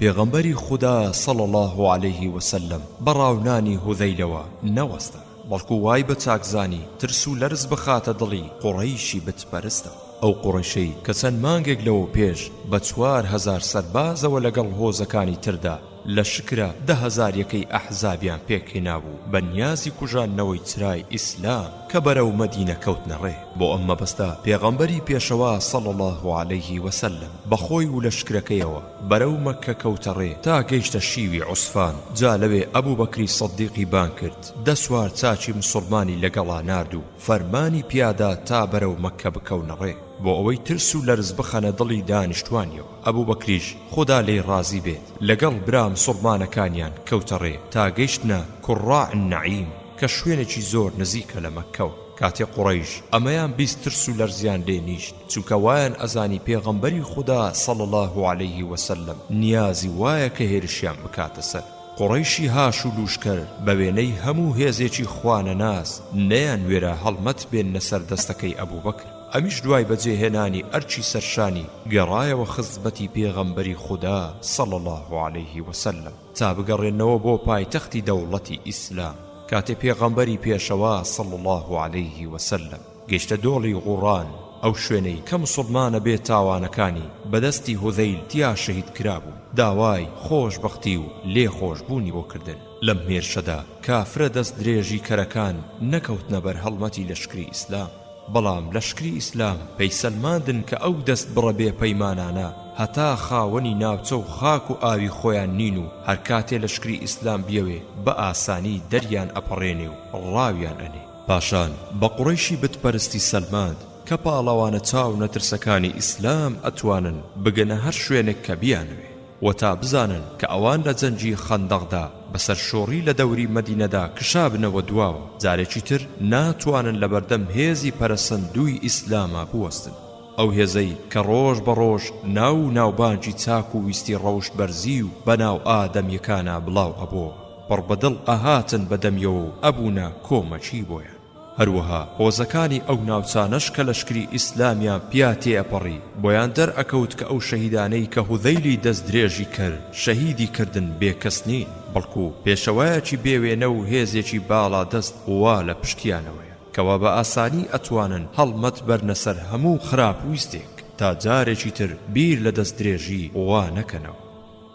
پێغەمبەری خودا صلی اللە علیه وسلم بە ڕاونانی هوذەیلەوە نەوەستا، بەڵکو وای بە چاک زانی ترس و لەرز بخاتە دڵی قوڕەیشی بت پەرستەوە. ئەو قوڕەیشەی کە چەند مانگێک لەوە پێش بە 4000 سەربازەوە لەگەڵ هۆزەکانی تردا لە شکرە دە هەزاریەکەی ئەحزابیان پێکهێنابوو بە نیازی کوژاندنەوەی چرای ئیسلام کە بەرەو مەدینە کەوتنە ڕێ بۆ ئەم مەبەستە پێغەمبەری پێشەوا صلی اللە علیه وسلم بە خۆی و لەشکرەکەیەوە بەرەو مەککە کەوتە ڕێ تا گەیشتە شیوی عوسفان، جا لەوێ ئەبوبەکری سەدیقی بانگ کرد، دە سوار چاکی مسوڵمانی لەگەڵا نارد و فەرمانی پیادا تا بەرەو مەککە بکەونە ڕێ. بۆ ئەوەی ترس و لەرز بخەنە دڵی دانیشتوانیەوە. ئەبوبەکریش خودا لێی ڕازی بێت لەگەڵ برا مسوڵمانەکانیان کەوتە ڕێ تا گەیشتنە کوڕاع النعیم کە شوێنێکی زۆر نزیکە لە مەککەوە. کاتێ قوڕەیش ئەمەیان 20 ترس و لەرزیان لێ نیشت، چونکە وایان ئەزانی پێغەمبەری خودا صلی اللە علیه وسلم نیازی وایە کە هێرشیان بکاتە سەر. قوڕەیشی هاش و لووشکەر بە وێنەی هەموو هێزێکی خوانەناس نەیانوێرا هەڵمەت بێننە سەر دەستەکەی ئەبوبەکر، ئەمیش دوای بەجێهێنانی ئەرکی سەرشانی گەڕایەوە خزمەتی پێغەمبەری خودا صلی اللە علیه وسلم. تا بگەڕێنەوە بۆ پایتەختی دەوڵەتی ئیسلام، کاتێ پێغەمبەری پێشەوا صلی اللە علیه وسلم گەیشتە دۆڵی غوڕان، ئەو شوێنەی کە موسڵمانە بێ تاوانەکانی بە دەستی هوذەیل تیا شەهید کرابوون، داوای خۆش بەختی و لێ خۆش بوونی بۆ کردن. لەم هێرشەدا کافرە دەست درێژی کەرەکان نەکەوتنە بەر هەڵمەتی لەشکری ئیسلام. بەڵام لەشکری ئیسلام پێی سەلماندن کە ئەو دەست بڕە بێ پەیمانانە هەتا خاوەنی ناوچە و خاک و ئاوی خۆیان نین و هەر کاتێ لەشکری ئیسلام بیەوێ بە ئاسانی دەریان ئەپەڕێنێ و ڕاویان ئەنێ. پاشان بە قوڕەیشی بت پەرستی سەلماند کە پاڵەوانە چاو نەترسەکانی ئیسلام ئەتوانن بگەنە هەر شوێنێک کە بیانەوێ. وە تا بزانن کە ئەوان لە جەنگی خەندەقدا بە سەرشۆڕی لە دەوری مەدینەدا کشابنەوە دواوە جارێکی تر ناتوانن لەبەردەم هێزی پەرەسەندووی ئیسلاما بوەستن ئەو هێزەی کە ڕۆژ بە ڕۆژ ناو و ناوبانگی چاک و ویستی ڕەوشت بەرزی و بەناو ئادەمیەکانا بڵاو ئەبۆوە پڕ بە دڵ ئەهاتن بە دەمیەوە و ئەبوونە کۆمەکی بۆیان. هەروەها هۆزەکانی ئەو ناوچانەش کە لەشکری ئیسلامیان پیا تێئەپەڕی بۆیان دەرئەکەوت کە ئەو شەهیدانەی کە هوذەیلی دەست درێژی کەر شەهیدی کردن بێ کەس نین بەڵکو پێشەوایەکی بێ وێنە و هێزێکی باڵا دەست وا لە پشتیانەوەیە کەوا بە ئاسانی ئەتوانن هەڵمەت بەرنە سەر هەموو خراپ ویستێک تا جارێکی تر بیر لە دەست درێژی وا نەکەنەوە.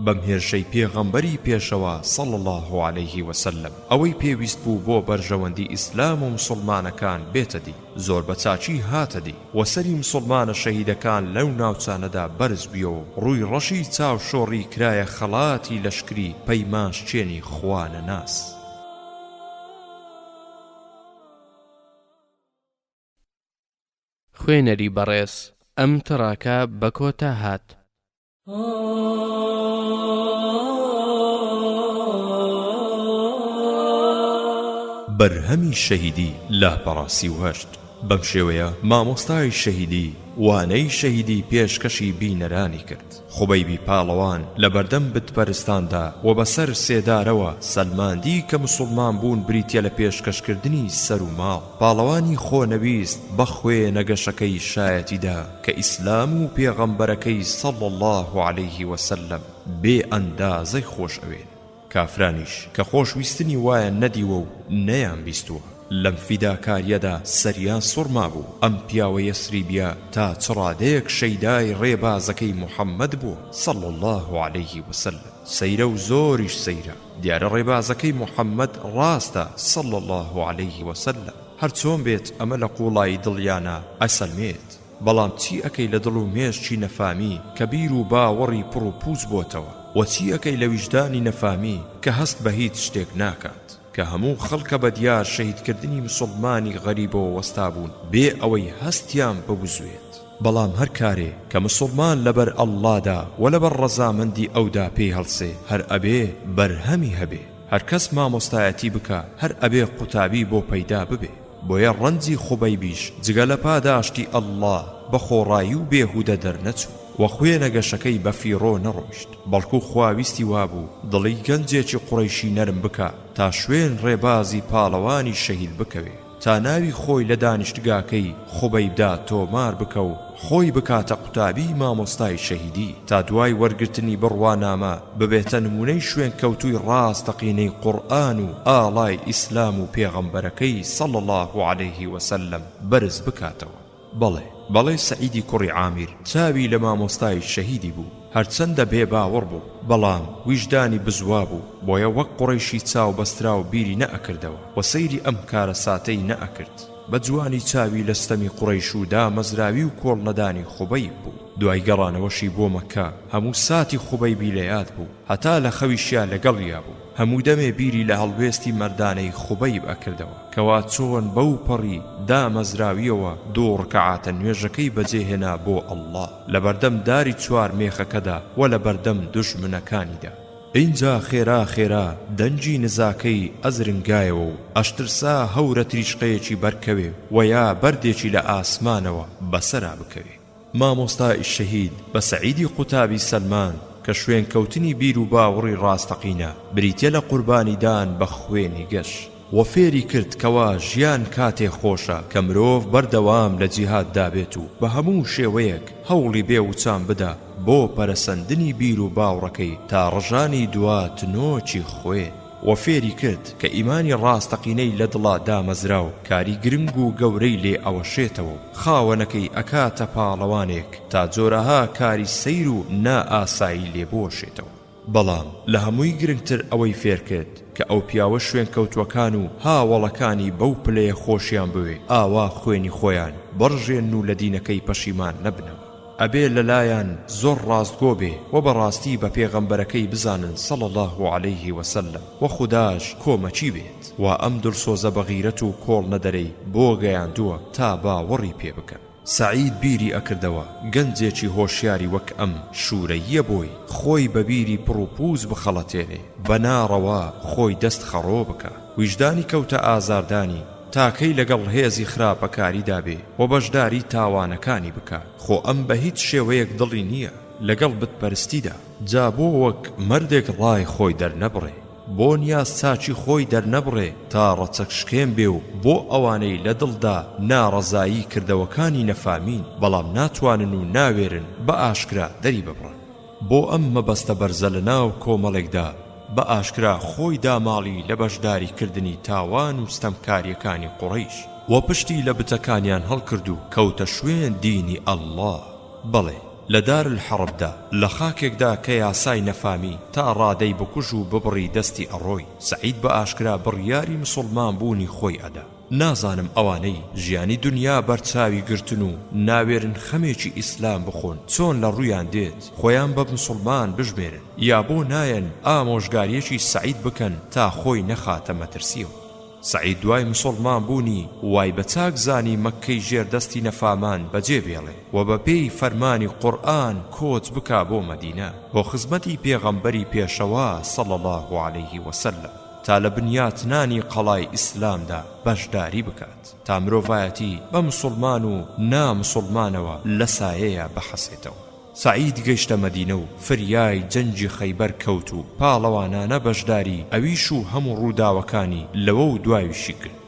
بەم هێرشەی پێغەمبەری پێشەوا صلی اللە علیه وسلم ئەوەی پێویست بوو بۆ بەرژەوەندی ئیسلام و مسوڵمانەکان بێتە دی زۆر بە چاکی هاتە دی وە سەری مسوڵمانە شەهیدەکان لەو ناوچانەدا بەرز بویەوە و ڕووی ڕەشی چاوشۆڕی کرایە خەڵاتی لەشکری پەیمانشکێنی خوا نەناس. خوێنەری بەڕێز ئەم تڕاکە بە کۆتا هات. بەرهەمی شەهیدی لاپەڕە 38 بەم شێوەیە مامۆستای شەهیدی وانەی شەهیدی پێشکەشی بینەرانی کرد خوبەیبی پاڵەوان لەبەردەم بتپەرستاندا و بەسەر سێدارەوە سەلماندی کە مسوڵمان بوون بریتیە لە پێشکەشکردنی سەر و ماڵ پاڵەوانی خۆنەویست بە خوێنە گەشەکەی شایەتی دا کە ئیسلام و پێغەمبەرەکەی صلی اللە علیه وسلم بێ ئەندازەی خۆش ئەوێن، کافرانیش کە خۆشویستنی وایان نەدیوە و نەیان بیستووە لەم فیداکاریەدا سەریان سوڕمابوو ئەم پیاوە یەسریبیە تا چ ڕادەیەک شەیدای ڕێبازەکەی محمد بووە صلی اللە علیه وسلم سەیرە و زۆریش سەیرە دیارە ڕێبازەکەی محمد ڕاستە صلی اللە علیه وسلم. هەرچۆن بێت ئەمە لە قوڵایی دڵیانا ئەسەلمێت، بەڵام چی ئەکەی لە دڵ و مێشکی نەفامی کە بیر و باوەڕی پڕ و پوچ بۆتەوە، وە چی ئەکەی لە ویژدانی نەفامی کە هەست بە هیچ شتێک ناکات، کە هەموو خەڵکە بە دیار شەهیدکردنی مسوڵمانی غەریبەوە وەستابوون بێ ئەوەی هەستیان ببزوێت. بەڵام هەر کارێ کە مسوڵمان لەبەر اللە دا وە لەبەر ڕەزامەندی ئەودا پێی هەڵسێ هەر ئەبێ بەرهەمی هەبێ. هەرکەس مامۆستایەتی بکا هەر ئەبێ قوتابی بۆ پەیدا ببێ بۆیە ڕەنجی خوبەیبیش جگە لە پاداشتی اللە بە خۆڕایی و بێهودە دەرنەچوو وە خوێنە گەشەکەی بە فیڕۆ نەڕۆیشت بەڵکو خوا ویستی وابوو دڵی گەنجێکی قوڕەیشی نەرم بکا تا شوێن ڕێبازی پاڵەوانی شەهید بکەوێ. تا ناوی خۆی لە دانیشتگاکەی خوبەیبدا تۆمار بکە و خۆی بکاتە قوتابی مامۆستای شەهیدی تا دوای وەرگرتنی بڕوانامە ببێتە نمونەی شوێنکەوتووی ڕاستەقینەی قورئان و ئاڵای ئیسلام و پێغەمبەرەکەی صلی اللە علیه وسلم بەرز بکاتەوە. بەڵێ بەڵێ سەعیدی کوڕی عامیر چاوی لە مامۆستای شەهیدی بوو، هەرچەندە بێ باوەڕ بوو، بەڵام ویژدانی بزوا بوو، بۆیە وەک قوڕەیشی چاو بەستراو بیری نەئەکردەوە و سەیری ئەم کارەساتەی نەئەکرد. بە جوانی چاوی لە ستەمی قوڕەیش و دامەزراوی و کۆڵنەدانی خوبەیب بوو. دوای گەڕانەوەشی بۆ مەککە هەموو ساتی خوبەیبی لە یاد بوو، هەتا لە خەویشیا لەگەڵیا بوو. هەموو دەمێ بیری لە هەڵوێستی مەردانەی خوبەیب ئەکردەوە، کەوا چۆن بەو پەڕی دامەزراویەوە دوو ڕکەعاتە نوێژەکەی بەجێ هێنا بۆ اللە لەبەردەم داری چوار مێخەکەدا وە لەبەردەم دوژمنەکانیدا. ئینجا خێرا خێرا دەنگی نزاکەی ئەزرنگایەوە و ئەشترسا هەورە تریشقەیەکی بەرکەوێ وە یا بەردێکی لە ئاسمانەوە بەسەرا بکەوێ. مامۆستای شەهید بە سەعیدی قوتابی سەلماند کە شوێنکەوتنی بیر و باوڕی ڕاستەقینە بریتیە لە قوربانیدان بە خوێنی گەش. وە فێری کرد کەوا ژیان کاتێ خۆشە کە مرۆڤ بەردەوام لە جیهاددا بێت و بە هەموو شێوەیەک هەوڵی بێ وچان بدا بۆ پەرەسەندنی بیر و باوڕەکەی تا ڕژانی دوا تنۆکی خوێن. وە فێری کرد کە ئیمانی ڕاستەقینەی لە دڵا دامەزراو کاری گرنگ و گەورەی لێ ئەوەشێتەوە و خاوەنەکەی ئەکاتە پاڵەوانێک تا جۆرەها کاری سەیر و نا ئاسایی لێ بوەشێتەوە. بەڵام لە هەمووی گرنگتر ئەوەی فێرکرد کە ئەو پیاوە شوێنکەوتووەکان و هاوەڵەکانی بەو پلەیە خۆشیان بوێ ئاوا خوێنی خۆیان بڕژێنن و لە دینەکەی پەشیمان نەبنەوە. ئەبێ لەلایان زۆر ڕاستگۆ بێ و بەڕاستی بە پێغەمبەرەکەی بزانن صلی اللە علیه وسلم و خوداش کۆمەکی بێت وا ئەم دلسۆزە بەغیرەت و کۆڵنەدەرەی بۆ گەیاندووە تا باوەڕی پێ بکەن. سەعید بیری ئەکردەوە گەنجێکی هۆشیاری وەک ئەم شورەییە بۆی خۆی بە بیری پڕوپووچ بخەڵەتێنێ بە ناڕەوا خۆی دەست خەڕۆ بکا ویژدانی کەوتە ئازاردانی تا کەی لەگەڵ هێزی خراپەکاریدا بێ و بەشداری تاوانەکانی بکا خۆ ئەم بە هیچ شێوەیەک دڵی نییە لەگەڵ بت پەرستیدا جا بۆ وەک مەردێک ڕای خۆی دەرنەبڕێ بۆ نیاز چاکی خۆی دەرنەبڕێ تا ڕەچەک شکێن بێ و بۆ ئەوانەی لە دڵدا ناڕەزایی کردەوەکانی نەفامین بەڵام ناتوانن و ناوێرن بە ئاشکرا دەری ببڕن. بۆ ئەم مەبەستە بەرزە لە ناو کۆمەڵێکدا بە ئاشکرا خۆی داماڵی لە بەشداری کردنی تاوان و ستەمکاریەکانی قوڕەیش وە پشتی لە بتەکانیان هەڵکرد و کەوتە شوێن دینی اللە بەڵێ لە دار الحربدا لە خاکێکدا کە یاسای نەفامی تا ڕادەی بکوژ و ببڕی دەستی ئەڕۆی سەعید بە ئاشکرا بڕیاری مسوڵمان بوونی خۆی ئەدا. نازانم ئەوانەی ژیانی دونیا بەرچاوی گرتن و ناوێرن خەمێکی ئیسلام بخۆن چۆن لە ڕوویان دێت خۆیان بە مسوڵمان بژمێرن یا بۆ نایەن ئامۆژگاریەکی سەعید بکەن تا خۆی نەخاتە مەترسیەوە سەعید دوای مسوڵمان بوونی وای بە چاک زانی مەککەی ژێر دەستی نەفامان بەجێ بێڵێ و بە پێی فەرمانی قورئان کۆچ بکا بۆ مەدینە بۆ خزمەتی پێغەمبەری پێشەوا صلی اللە علیه وسلم. تا لە بنیاتنانی قەڵای ئیسلامدا بەشداری بکات تا مرۆڤایەتی بە مسوڵمان و نا مسوڵمانەوە لە سایەیا بحەسێتەوە. سەعید گەیشتە مەدینە و فریای جەنگی خەیبەر کەوت و پاڵەوانانە بەشداری ئەویش و هەموو ڕووداوەکانی لەوە و دواویشی کرد.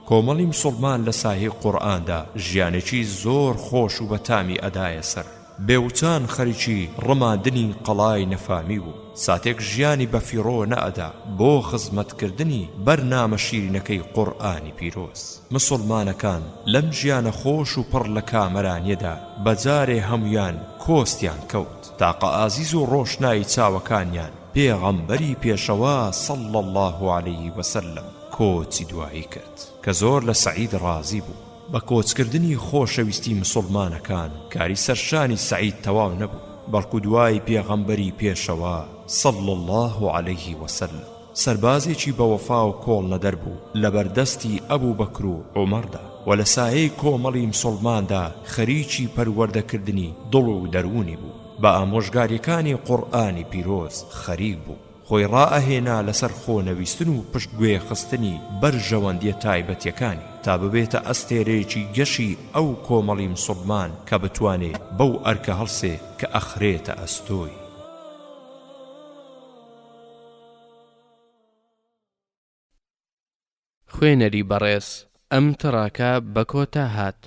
کۆمەڵی مسوڵمان لە سایەی قورئاندا ژیانێکی زۆر خۆش و بەتامی ئەدایە سەر. بێوچان خەریکی ڕماندنی قەڵای نەفامی بوو، ساتێک ژیانی بەفیڕۆ نەئەدا بۆ خزمەتکردنی بەرنامە شیرینەکەی قورئانی پیرۆز. مسوڵمانەکان لەم ژیانە خۆش و پڕ لە کامەرانیەدا بەجارێ هەموویان کۆستیان کەوت، تاقە ئازیز و ڕۆشنایی چاوەکانیان پێغەمبەری پێشەوا صلی اللە علیه وسلم کۆچی دوایی کرد، کە زۆر لە سەعید ڕازی بوو. بە کۆچکردنی خۆشەویستی مسوڵمانەکان کاری سەرشانی سەعید تەواو نەبوو، بەڵکو دوای پێغەمبەری پێشەوا، صلی اللە علیه وسلم، سەربازێکی بەوەفا و کۆڵنەدەر بوو لەبەر دەستی ئەبوبەکر و عومەردا، وە لە سایەی کۆمەڵی مسوڵماندا خەریکی پەروەردەکردنی دڵ و دەروونی بوو، بە ئامۆژگاریەکانی قورئانی پیرۆز خەریک بوو. خۆی ڕائەهێنا لەسەر خۆنەویستن و پشتگوێ خستنی بەرژەوەندیە تایبەتیەکانی تا ببێتە ئەستێرەیەکی گەشی ئەو کۆمەڵی مسوڵمان کە بتوانێ بەو ئەرکە هەڵسێ کە ئەخرێتە ئەستۆی. خوێنەری بەڕێز ئەم تڕاکە بە کۆتا هات.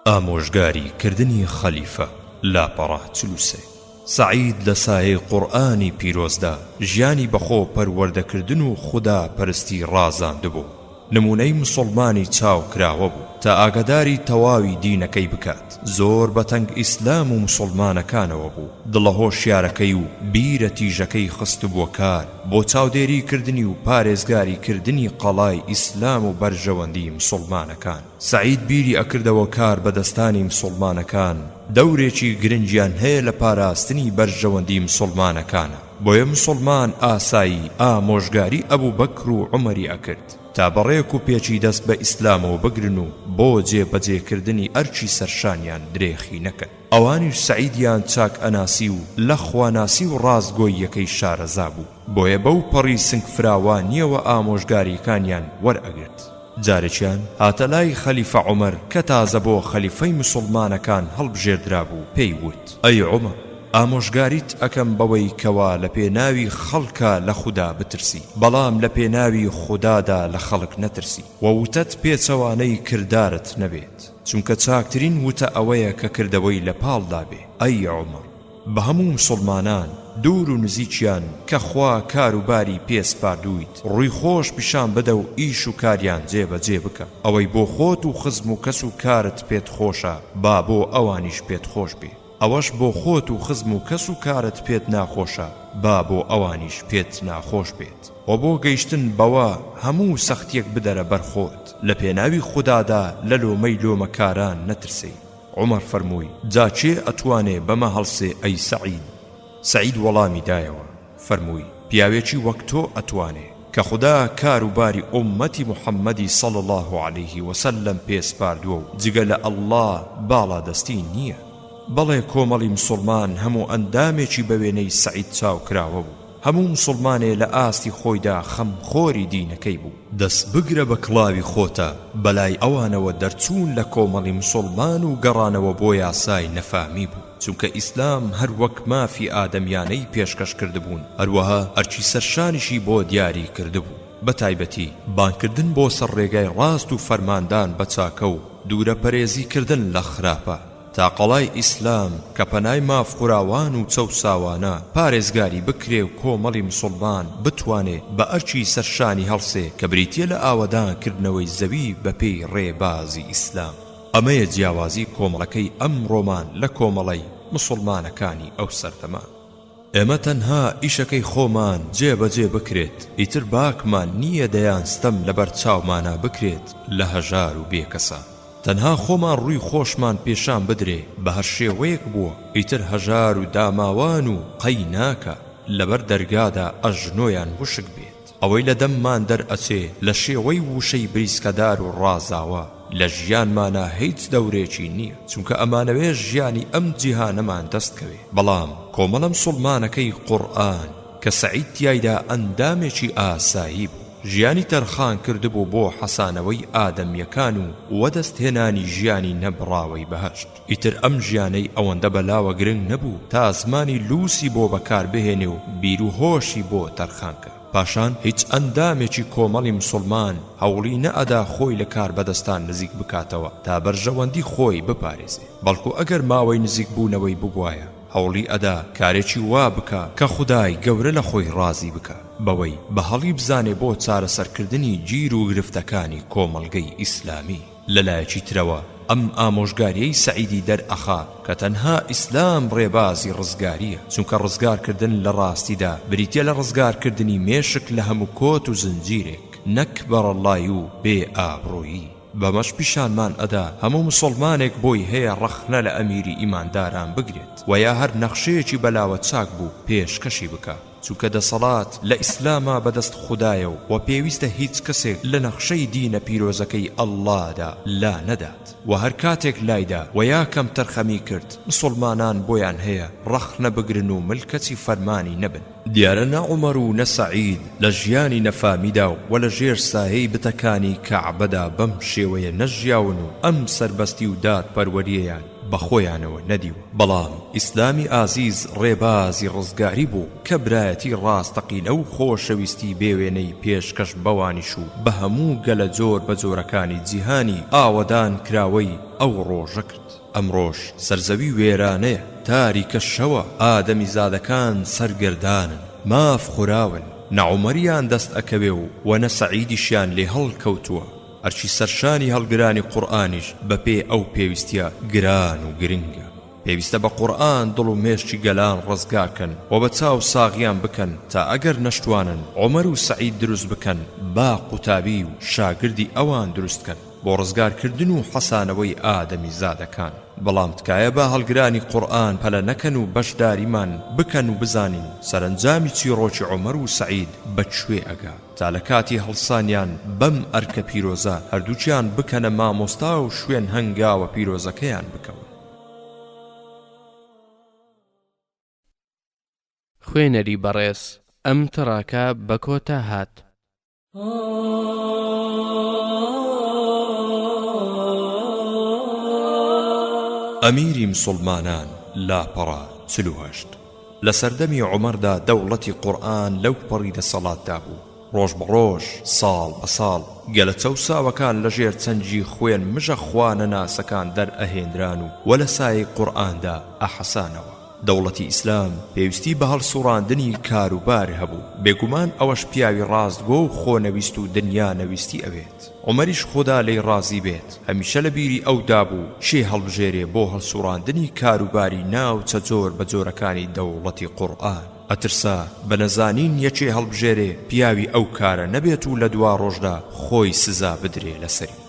ئامۆژگاری کردنی خەلیفە، لاپەڕە 43. سەعید لە سایەی قورئانی پیرۆزدا ژیانی بە خۆ پەروەردەکردن و خودا پەرستی ڕازاندبوو. نموونەی مسوڵمانی چاو کراوە بوو تا ئاگاداری تەواوی دینەکەی بکات، زۆر بە تەنگ ئیسلام و مسوڵمانەکانەوە بوو، دڵە هۆشیارەکەی و بیرە تیژەکەی خستبووە کار بۆ چاودێری کردنی و پارێزگاری کردنی قەڵای ئیسلام و بەرژەوەندی مسوڵمانەکان. سەعید بیری ئەکردەوە کار بەدەستانی مسوڵمانەکان دەورێکی گرنگیان هەیە لە پاراستنی بەرژەوەندی مسوڵمانەکانە، بۆیە مسوڵمان ئاسایی ئامۆژگاری ئەبوبەکر و عومەری ئەکرد تا بە ڕێک و پێکی دەست بە ئیسلامەوە بگرن و بۆ جێ بەجێ کردنی ئەرکی سەرشانیان درێخی نەکەن. ئەوانیش سەعیدیان چاک ئەناسی و لە خواناسی و ڕاستگۆییەکەی شارەزا بوو، بۆیە بەو پەڕی سنگ فراوانیەوە ئامۆژگاریەکانیان وەرئەگرت. جارێکیان هاتە لای خەلیفە عومەر کە تازە بۆ خەلیفەی موسوڵمانەکان هەڵبژێردرابوو پێی وت، ئەی عومەر ئامۆژگاریت ئەکەم بەوەی کەوا لە پێناوی خەڵکا لە خودا بترسی بەڵام لە پێناوی خودادا لە خەڵک نەترسی وە وتەت پێچەوانەی کردارت نەبێت چونکە چاکترین وتە ئەوەیە کە کردەوەی لە پاڵدا بێ ئەی عومەر بە هەموو موسوڵمانان دوور و نزیکیان کە خوا کار و باری پێ سپاردوویت ڕووی خۆش پیشان بدە و ئیش و کاریان جێ بە جێ بکە ئەوەی بۆ خۆت و خزم و کەس و کارت پێت خۆشە با بۆ ئەوانیش پێت خۆش بێ ئەوەش بۆ خۆت و خزم و کەس و کارت پێت ناخۆشە با بۆ ئەوانیش پێت ناخۆش بێت وە بۆ گەیشتن بەوە هەموو سەختیەک بدەرە بەر خۆت لە پێناوی خودادا لە لۆمەی لۆمەکاران نەترسێی. عومەر فەرمووی، جا کێ ئەتوانێ بەمە هەڵسێ ئەی سەعید؟ سەعید وەڵامی دایەوە، فەرمووی، پیاوێکی وەک تۆ ئەتوانێ، کە خودا کار و باری ئوممەتی محمدی صلی اللە علیه وسلم پێ سپاردووە و جگە لە اللە باڵادەستی نییە. بەڵێ کۆمەڵی مسوڵمان هەموو ئەندامێکی بە وێنەی سەعید چاوکراوە بوو. هەموو موسوڵمانێ لە ئاستی خۆیدا خەم خۆری دینەکەی بوو. دەست بگرە بە کڵاوی خۆتە، بەلای ئەوانەوە دەرچوون لە کۆمەڵی موسوڵمان و گەڕانەوە بۆ یاسای نەفامی بوو، چونکە ئیسلام هەر وەک مافی ئادەمیانەی پێشکەش کردبوون، هەروەها ئەرکی سەرشانیشی بۆ دیاری کردبوو، بە تایبەتی بانگکردن بۆ سەر ڕێگای ڕاست و فەرماندان بە چاکە و دوورەپەرێزی کردن لە خراپە. تا قەڵای ئیسلام کە پەنای مافخوراوان و چەوساوانە پارێزگاری بکرێ و کۆمەڵی مسوڵمان بتوانێ بە ئەرکی سەرشانی هەڵسێ کە بریتیە لە ئاوەدان کردنەوەی زەوی بە پێی ڕێبازی ئیسلام. ئەمەیە جیاوازی کۆمەڵەکەی ئەمڕۆمان لە کۆمەڵەی مسوڵمانەکانی ئەو سەردەمە. ئێمە تەنها ئیشەکەی خۆمان جێ بەجێ بکرێت ئیتر باکمان نییە دەیان ستەم لەبەر چاومانا بکرێت لە هەژار و بێکەسا تەنها خۆمان ڕووی خۆشمان پێشان بدرێ بەهەر شێوەیەک بووە ئیتر هەژار و داماوان و قەی ناکا لەبەر دەرگادا ئەژنۆیان وشک بێت ئەوەی لە دەممان دەرئەچێ لە شێوەی ووشەی بریسکەدار و ڕازاوە لە ژیانمانا هیچ دەورێکی نیە چونکە ئەمانەوێ ژیانی ئەم جیهانەمان دەست کەوێ بەڵام کۆمەڵە مسوڵمانەکەی قورئان کە سەعید تیایدا ئەندامێکی ئاسایی بوو ژیانی تەرخان کردبوو بۆ حەسانەوەی ئادەمیەکان و وەدەست هێنانی ژیانی نەبڕاوەی بەهەشت ئیتر ئەم ژیانەی ئەوەندە بەلاوە گرنگ نەبوو تا زمانی لوسی بۆ بەکار بهێنێ و بیرو هۆشی بۆ تەرخان کا. پاشان هیچ ئەندامێکی کۆمەڵی مسوڵمان هەوڵی نەئەدا خۆی لە کاربەدەستان نزیک بکاتەوە تا بەرژەوەندی خۆی بپارێزێ، بەڵکو ئەگەر ماوەی نزیک بوونەوەی ببوایە هەوڵی ئەدا کارێکی وا بکا کە خودای گەورە لە خۆی ڕازی بکا بەوەی بە هەڵی بزانێ بۆ چارەسەرکردنی گیر و گرفتەکانی کۆمەڵگەی ئیسلامی. لە لایەکی ترەوە ئەم ئامۆژگاریەی سەعیدی دەرئەخا کە تەنها ئیسلام ڕێبازی ڕزگاریە، چونکە ڕزگارکردن لە ڕاستیدا بریتیە لە ڕزگارکردنی مێشک لە هەموو کۆت و زنجیرێک نەک بەڕەڵای و بێ ئابڕوویی. بەمەش پیشانمان ئەدا هەموو مسوڵمانێک بۆی هەیە ڕەخنە لە ئەمیری ئیمانداران بگرێت وە یا هەر نەخشەیەکی بەلاوە چاک بوو پێشکەشی بکا. چونکە دەسەڵات لە ئیسلاما بەدەست خودایە و وە پێویستە هیچ کەسێک لە نەخشەی دینە پیرۆزەکەی اللە دا لا نەدات وە هەر کاتێک لایدا وە یا کەمتەرخەمی کرد مسوڵمانان بۆیان هەیە ڕەخنە بگرن و ملکەچی فەرمانی نەبن. دیارە نە عومەر و نە سەعید لە ژیانی نەفامیدا و وە لە ژێر سایەی بتەکانی کەعبەدا بەم شێوەیە نەژیاون و ئەم سەربەستی و دادپەروەریەیان بە خۆیانەوە نەدیوە، بەڵام ئیسلامی ئازیز ڕێبازی ڕزگاری بوو کە برایەتی ڕاستەقینە و خۆشەویستی بێ وێنەی پێشکەش بەوانیش و بە هەموو گەلە جۆر بە جۆرەکانی جیهانی ئاوەدان کراوەی ئەو ڕۆژە کرد. ئەمڕۆش سەرزەوی وێرانەیە، تاریکە شەوە، ئادەمیزادەکان سەرگەردانن، ماف خوراون. نە عومەریان دەست ئەکەوێ و وە نە سەعیدیشیان لێ هەڵکەوتووە. ئەرکی سەرشانی هەڵگرانی قورئانیش بە پێی ئەو پێویستیە گران و گرنگە. پێویستە بە قورئان دڵ و مێشکی گەلان ڕزگار کەن و بە چاو ساغیان بکەن تا ئەگەر نەشتوانن عومەر و سەعید دروست بکەن با قوتابی و شاگردی ئەوان دروست کەن بۆ ڕزگار کردن و حەسانەوەی ئادەمیزادەکان. بەڵام تکایە با هەڵگرانی قورئان پەلە نەکەن و بەشداریمان بکەن و بزانین سەرەنجامی چیڕۆکی عومەر و سەعید بە کوێ ئەگا تا لە کاتی هەڵسانیان بەم ئەرکە پیرۆزە هەردووکیان بکەنە مامۆستا و شوێن هەنگاوە پیرۆزەکەیان بکەون. خوێنەری بەڕێز ئەم تڕاکە بە کۆتا هات. ئەمیری مسوڵمانان لاپەڕە 48 لە سەردەمی عومەردا دەوڵەتی قورئان لەو پەڕی دەسەڵاتدا بوو، ڕۆژ بە ڕۆژ، ساڵ بە ساڵ، گەلە چەوساوەکان لە ژێر چنگی خوێن مژە خوا نەناسەکان دەرئەهێنران و وە لە سایەی قورئاندا ئەحەسانەوە. دەوڵەتی ئیسلام پێویستی بە هەڵسوڕاندنی کاروبار هەبوو، بێگومان ئەوەش پیاوی ڕاستگۆ و خۆنەویست و دنیا نەویستی ئەوێت. عومەریش خودا لێی ڕازی بێت هەمیشە لە بیری ئەودا بوو کێ هەڵبژێرێ بۆ هەڵسوڕاندنی کاروباری ناوچە جۆر بە جۆرەکانی دەوڵەتی قورئان. ئەترسا بە نەزانین یەکێ هەڵبژێرێ پیاوی ئەو کارە نەبێت و لە دوا ڕۆژدا خۆی سزا بدرێ لەسەری.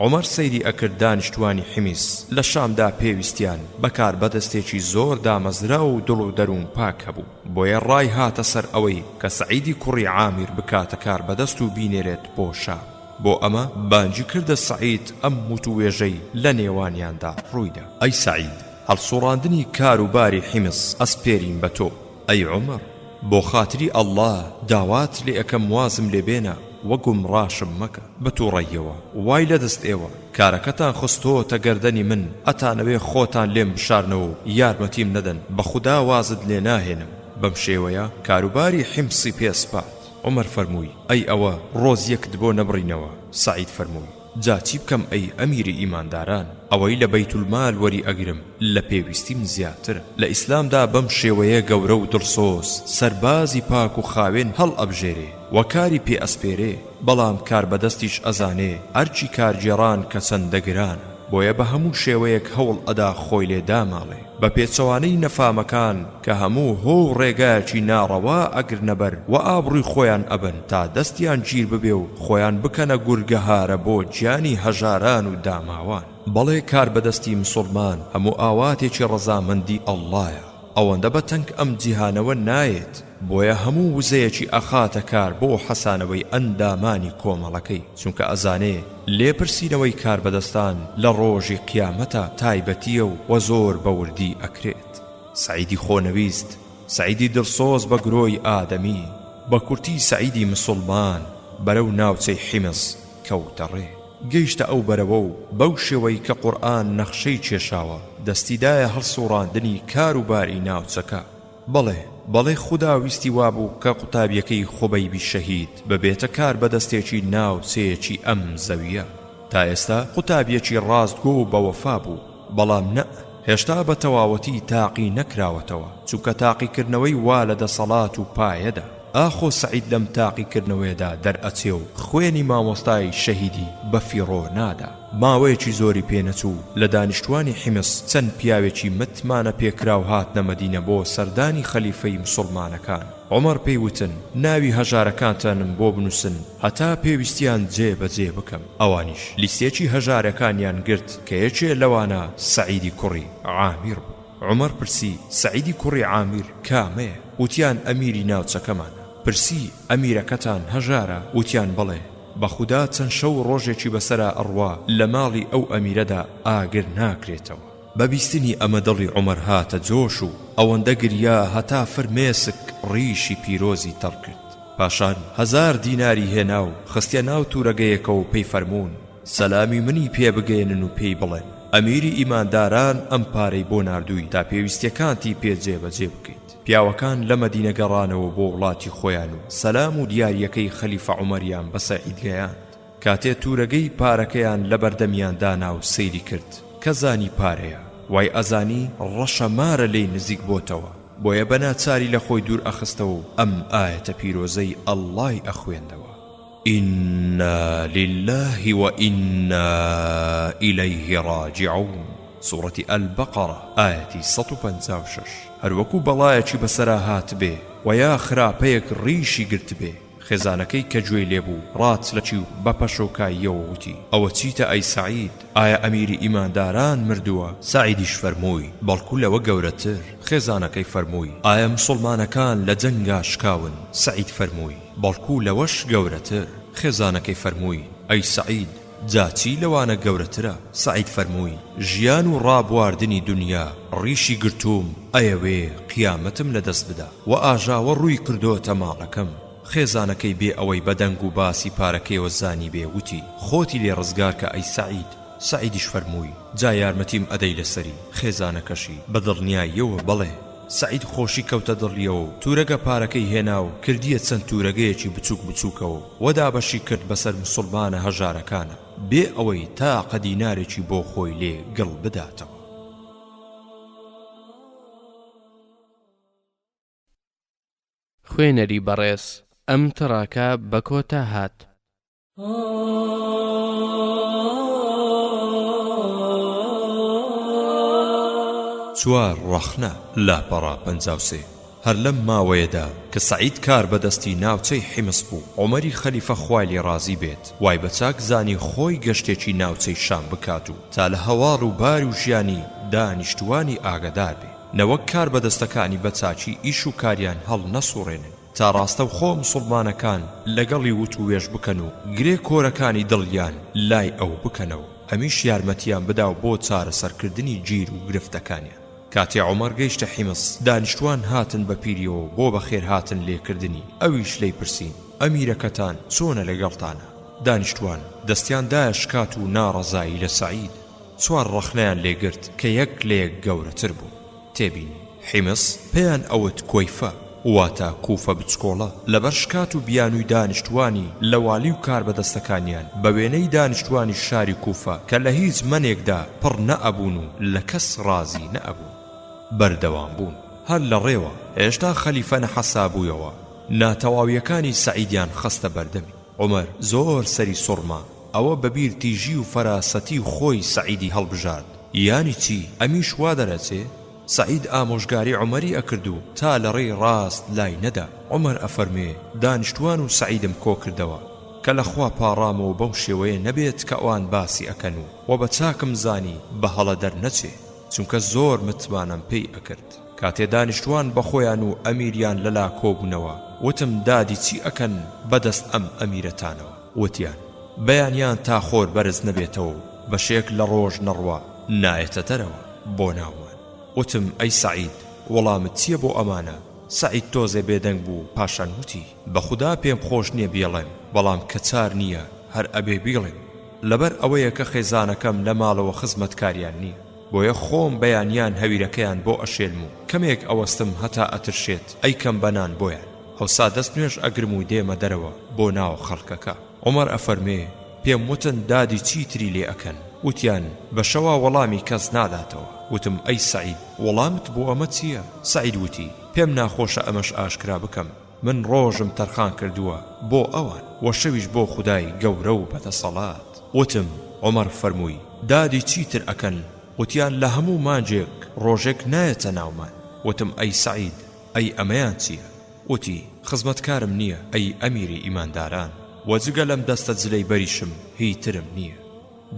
عومەر سەیری ئەکرد دانیشتوانی حیمس لە شامدا پێویستیان بە کاربەدەستێکی زۆر دامەزراو و دڵ و دەروون پاک هەبوو، بۆیە ڕای هاتە سەر ئەوەی کە سەعیدی کوڕی عامیر بکاتە کاربەدەست و بینێرێت بۆ شام. بۆ ئەمە بانگی کردە سەعید ئەم وتووێژەی لە نێوانیاندا ڕوویدا. ئەی سەعید، هەڵسوڕاندنی کار و باری حیمس ئەسپێرین بە تۆ. ئەی عومەر، بۆ خاتری اللە داوات لێ ئەکەم وازم لێ بێنە و گومڕاشم مەکە. بە توڕەییەوە، وای لە دەست ئێوە، کارەکەتان خستۆتە گەردەنی من، ئەتانەوێ خۆتان لێم بشارنەوە و یارمەتیم نەدەن، بە خودا وازت لێ ناهێنم. بەم شێوەیە کاروباری حیمسی پێ سپارد. عومەر فەرمووی، ئەی ئەوە ڕۆزیەکت بۆ نەبڕینەوە؟ سەعید فەرمووی. جا چی بکەم ئەی ئەمیری ئیمانداران، ئەوەی لە بەیتولمال وەری ئەگرم لە پێویستیم زیاترە. لە ئیسلامدا بەم شێوەیە گەورە و دڵسۆز سەربازی پاک و خاوێن هەڵئەبژێرێ و کاری پێ ئەسپێرێ، بەڵام کاربەدەستیش ئەزانێ ئەرکی کارگێڕان کە چەندە گرانە، بۆیە بە هەموو شێوەیەک هەوڵ ئەدا خۆی لێ داماڵێ. بە پێچەوانەی نەفامەکان کە هەموو هۆ و ڕێگایەکی ناڕەوا ئەگرنە بەر و ئابڕووی خۆیان ئەبەن تا دەستیان گیر ببێ و خۆیان بکەنە گورگەهارە بۆ گیانی هەژاران و داماوان. بەڵێ کاربەدەستی مسوڵمان هەموو ئاواتێکی ڕەزامەندی ئەڵڵایە ئەوەندە بە تەنگ ئەم جیهانەوە نایەت بۆیە هەموو وزەیەکی ئەخاتە کار بۆ حەسانەوەی ئەندامانی کۆمەڵەکەی چونکە ئەزانێ لێپرسینەوەی کاربەدەستان لە ڕۆژی قیامەتا تایبەتیە و وە زۆر بە وردی ئەکرێت. سەعیدی خۆنەویست، سەعیدی دڵسۆز بە گرۆی ئادەمی، بە کورتی سەعیدی مسوڵمان بەرەو ناوچەی حیمس کەوتە ڕێ. گەیشتە ئەو بەرەوە و بەو شێوەی کە قورئان نەخشەی کێشاوە دەستی دایە هەڵسوڕاندنی کار و باری ناوچەکە. بەڵێ بەڵێ خودا ویستی وابوو کە قوتابیەکەی خوبەیبی شەهید ببێتە کاربەدەستێکی ناوچەیەکی ئەم زەویە. تا ئێستا قوتابیەکی ڕاستگۆ و بەوەفا بوو، بەڵام نەء هێشتا بە تەواوەتی تاقی نەکراوەتەوە، چونکە تاقیکردنەوەی وا لە دەسەڵات و پایەدا. ئاخۆ سەعید لەم تاقیکردنەوەیەدا دەرئەچێ و خوێنی مامۆستای شەهیدی بە فیڕۆ نادا. ماوەیەکی زۆری پێ نەچوو لە دانیشتوانی حیمس چەند پیاوێکی متمانە پێکراو هاتنە مەدینە بۆ سەردانی خەلیفەی مسوڵمانەکان. عومەر پێی وتن، ناوی هەژارەکانتانم بۆ بنووسن هەتا پێویستیان جێ بە جێ بکەم. ئەوانیش لیستێکی هەژارەکانیان گرت کە یەکێ لەوانە سەعیدی کوڕی عامیر بوو. عومەر پرسی، سەعیدی کوڕی عامیر کامەیە؟ وتیان، ئەمیری ناوچەکەمانە. پرسی، ئەمیرەکەتان هەژارە؟ وتیان، بەڵێ. بە خودا چەند شەو و ڕۆژێکی بەسەرا ئەڕوا لە ماڵی ئەو ئەمیرەدا ئاگر ناکرێتەوە. بە بیستنی ئەمە دڵی عومەر هاتە جۆش و ئەوەندە گریا هەتا فرمێسک ڕیشی پیرۆزی تەڕ کرد. پاشان هەزار دیناری هێنا و خستیە ناو تورەگەیەکەوە و پێی فەرموون، سەلامی منی پێ بگەیەنن و پێی بڵێن، ئەمیری ئیمانداران ئەم پارەی بۆ ناردووی تا پێویستیەکانتی پێ جێبەجێ بکەیت. پیاوەکان لە مەدینە گەڕانەوە بۆ وڵاتی خۆیان و سەلام و دیارییەکەی خەلیفە عومەریان بە سەعید گەیاند. کاتێ تورەگەی پارەکەیان لە بەردەمیان دانا و سەیری کرد کە زانی پارەیە، وای ئەزانی ڕەشە مارە لێی نزیک بۆتەوە. بۆیە بە ناچاری لە خۆی دوور ئەخستەوە و ئەم ئایەتە پیرۆزەی اللە ی ئەخوێندەوە. انا للە و انا الیه راجعون، سوڕەتی البقرە ئایەتی 156. هەروەکو بەڵایەکی بەسەرا هاتبێ وە یا خراپەیەک ڕیشی گرتبێ، خێزانەکەی کە گوێی لێ بوو ڕاچلەکی و بە پەشۆکاییەوە وتی، ئەوە چیتە ئەی سەعید؟ ئایا ئەمیری ئیمانداران مردووە؟ سەعیدیش فەرمووی، بەڵکو لەوە گەورەتر. خێزانەکەی فەرمووی، ئایا موسوڵمانەکان لە جەنگا شکاون؟ سەعید فەرمووی، بەڵکو لەوەش گەورەتر. خێزانەکەی فەرمووی، ئەی سەعید، جا چی لەوانە گەورەترە؟ سەعید فەرمووی، ژیان و ڕابواردنی دونیا ڕیشی گرتووم، ئەیەوێ قیامەتم لەدەست بدا. وە ئاژاوە ڕووی کردۆتە ماڵەکەم. خێزانەکەی بێ ئەوەی بە دەنگ و باسی پارەکەیەوە زانیبێ وتی، خۆتی لێ ڕزگار کە ئەی سەعید. سەعیدیش فەرمووی، جا یارمەتیم ئەدەی لەسەری؟ خێزانەکەشی، بە دڵنیاییەوە بەڵێ. سەعید خۆشی کەوتە دڵیەوە و تورەگە پارەکەی هێنا و کردیە چەند تورەگەیەکی بچوک بچوکەوە و دابەشی کرد بەسەر موسوڵمانە هەژارەکانا بێ ئەوەی تاقە دینارێکی بۆ خۆی لێ گڵ بداتەوە. خوێنەری بەڕێز ئەم تڕاکە بە کۆتا هات. چوار ڕەخنە، لاپەڕە 53. هەر لەم ماوەیەدا کە سەعید کاربەدەستی ناوچەی حیمس بوو، عومەری خەلیفە خوای لێ ڕازی بێت وای بە چاک زانی خۆی گەشتێکی ناوچەی شام بکات و تا لە هەواڵ و بار و ژیانی دانیشتووانی ئاگەدار بێ، نەوەک کاربەدەستەکانی بە چاکی ئیش و کاریان هەڵنەسوڕێنن. تا ڕاستەوخۆ موسوڵمانەکان لەگەڵی وتووێژ بکەن و گرێ کۆرەکانی دڵیان لای ئەو بکەنەوە، ئەمیش یارمەتیان بدا و بۆ چارەسەرکردنی گیر و گرفتەکانیان. کاتێ عومەر گەیشتە حیمس، دانیشتوان هاتن بە پیریەوە بۆ بەخێرهاتن لێکردنی، ئەویش لێی پرسین، ئەمیرەکەتان چۆنە لەگەڵتانە؟ دانیشتوان دەستیان دایە شکات و ناڕەزایی لە سەعید، چوار ڕەخنەیان لێگرت کە یەک لە یەک گەورەتر بوون. تێبینی، حیمس، پێیان ئەوت کۆیفە، واتە کوفە بچکۆڵە، لەبەر شکات و بیانووی دانیشتووانی لە والی و کاربەدەستەکانیان، بە وێنەی دانیشتووانی شاری کوفە کە لە هیچ مەنێکدا پڕ نەئەبوون و لە کەس ڕازی نەئەبوون. بەردەوام بوون. هەر لە ڕێوە، هێشتا خەلیفە نەحەسابوویەوە، ناتەواوییەکانی سەعیدیان خستە بەردەمی. عومەر زۆر سەری سوڕما، ئەوە بە بیر تیژی و فەراسەتی خۆی سەعیدی هەڵبژارد. یانی چی؟ ئەمیش وا دەرئەچێ؟ سەعید ئامۆژگاری عومەری ئەکرد و تا لە ڕێی ڕاست لای نەدا. عومەر ئەفەرموێ، دانیشتوان و سەعیدم کۆ کردەوە، کە لە خوا پاڕامەوە بەو شێوەیە نەبێت کە ئەوان باسی ئەکەن و وە بە چاکم زانی بە هەڵە دەرنەچێ، چونکە زۆر متمانەم پێی ئەکرد. کاتێ دانیشتوان بە خۆیان و ئەمیریان لەلا کۆبوونەوە، وتم دادی چی ئەکەن بە دەست ئەم ئەمیرەتانەوە؟ وتیان، بەیانیان تا خۆر بەرز نەبێتەوە و بەشێک لە ڕۆژ نەڕوا نایەتە دەرەوە بۆ ناومان. وتم، ئەی سەعید وەڵامت چییە بۆ ئەمانە؟ سەعید تۆزێ بێدەنگ بوو، پاشان وتی، بە خودا پێم خۆش نییە بیڵێم، بەڵام کە چار نییە هەر ئەبێ بیڵێم. لەبەر ئەوەیە کە خێزانەکەم لە ماڵەوە خزمەتکاریان نییە. بۆیە خۆم بەیانیان هەویرەکەیان بۆ ئەشێلم و کەمێک ئەوەستم هەتا ئەترشێت ئەیکەم بە نان بۆیان ئەوسا دەست نوێژ ئەگرم و دێمە دەرەوە بۆ ناو خەڵکەکە. عومەر ئەفەرموێ، پێم وتن دادی چی تری لێ ئەکەن؟ وتیان، بە شەوا وەڵامی کەس ناداتەوە. وتم، ئەی سەعید وەڵامت بۆ ئەمە چییە؟ سەعید وتی، پێم ناخۆشە ئەمەش ئاشکرا بکەم، من ڕۆژم تەرخان کردووە بۆ ئەوان وە شەویش بۆ خودای گەورە و بەدەسەڵات. وتم، عومەر فەرمووی، دادی چی تر ئەکەن؟ وتیان، لە هەموو مانگێک ڕۆژێک نایەتە ناومان. وتم، ئەی سەعید، ئەی ئەمەیان چییە؟ وتی، خزمەتکارم نییە ئەی ئەمیری ئیمانداران، وە جگە لەم دەستە جلەی بەریشم هی ترم نییە.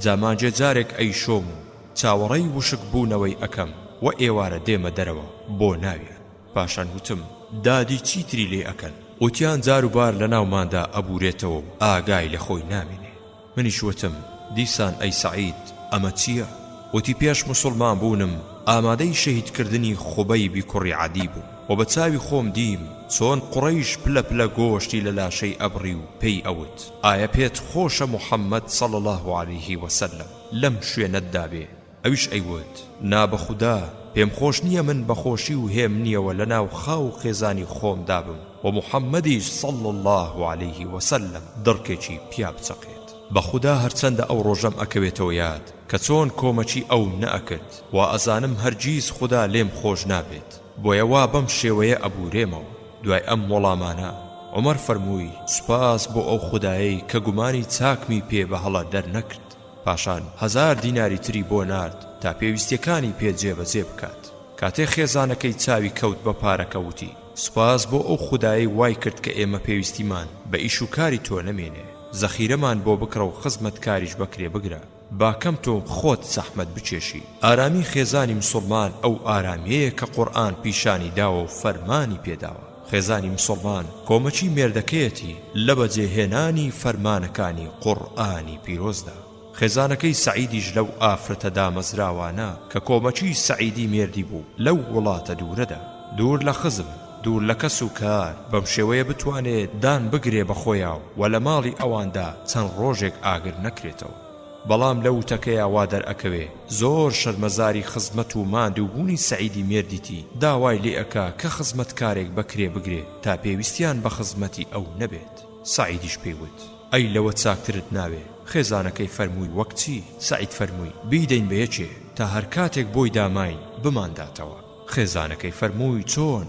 جا مانگێ جارێک ئەیشۆم و چاوەڕێی وشک بوونەوەی ئەکەم وە ئێوارە دێمە دەرەوە بۆ ناویان. پاشان وتم، دادی چی تری لێ ئەکەن؟ وتیان جار و بار لە ناوماندا ئەبوورێتەوە و ئاگای لە خۆی نامێنێ. منیش وتم، دیسان ئەی سەعید ئەمە چییە؟ وتی، پێش موسوڵمان بوونم ئامادەی شەهید کردنی خوبەیبی کوڕی عەدی بووم و بە چاوی خۆم دیم چۆن قوڕەیش پلە پلە گۆشتی لە لاشەی ئەبڕی و پێی ئەوت، ئایا پێت خۆشە موحەممەد صلی اللە علیه وسلم لەم شوێنەتدا بێ؟ ئەویش ئەیوت، نا بە خودا پێم خۆش نییە من بە خۆشی و هێمنییەوە لە ناو خاو و خێزانی خۆمدا بم و موحەممەدیش صلی اللە علیه وسلم دڕکێکی پیا بچەقێت. بە خودا هەرچەندە ئەو ڕۆژەم ئەکەوێتەوە یاد کە چۆن کۆمەکی ئەوم نەئەکرد وا ئەزانم هەرگیز خودا لێم خۆش نابێت. بۆیە وا بەم شێوەیە ئەبوورێمەوە. دوای ئەم وەڵامانە، عومەر فەرمووی، سوپاس بۆ ئەو خودایەی کە گومانی چاکمی پێ بە هەڵە دەرنەکرد. پاشان هەزار دیناری تری بۆ نارد تا پێویستیەکانی پێ جێبەجێ بکات. کاتێ خێزانەکەی چاوی کەوت بە پارەکە وتی، سوپاس بۆ ئەو خودایەی وای کرد کە ئێمە پێویستیمان بە ئیش و کاری تۆ نەمێنێ، زەخیرەمان بۆ بکڕە و خزمەتکاریش بەکرێ بگرە، با کەم تۆ خۆت زەحمەت بکێشی. ئارامی خێزانی مسوڵمان ئەو ئارامیەیە کە قورئان پیشانی داوە و فەرمانی پێداوە. خێزانی مسوڵمان کۆمەکی مێردەکەیەتی لە بەجێ هێنانی فەرمانەکانی قورئانی پیرۆزدا. خێزانەکەی سەعیدیش لەو ئافرەتە دامەزراوانە کە کۆمەکی سەعیدی مێردی بوو لەو وڵاتە دوورەدا. دوور لە خزم، دوور لە کەس و کار، بەم شێوەیە بتوانێ دان بگرێ بە خۆیا و لە ماڵی ئەواندا چەند ڕۆژێک ئاگر نەکرێتەوە. بەڵام لە وتەکەیا وا دەرئەکەوێ زۆر شەرمەزاری خزمەت و ماندووبوونی سەعیدی مێردیتی، داوای لێ ئەکا کە خزمەتکارێک بە کرێ بگرێ تا پێویستیان بە خزمەتی ئەو نەبێت. سەعیدیش پێی وت. ئەی لەوە چاکترت ناوێ؟ خێزانەکەی فەرمووی وەک چی؟ سەعید فەرمووی بیدەین بە یەکێ تا هەر کاتێک بۆی داماین بمانداتەوە. خێزانەکەی فەرمووی چۆن؟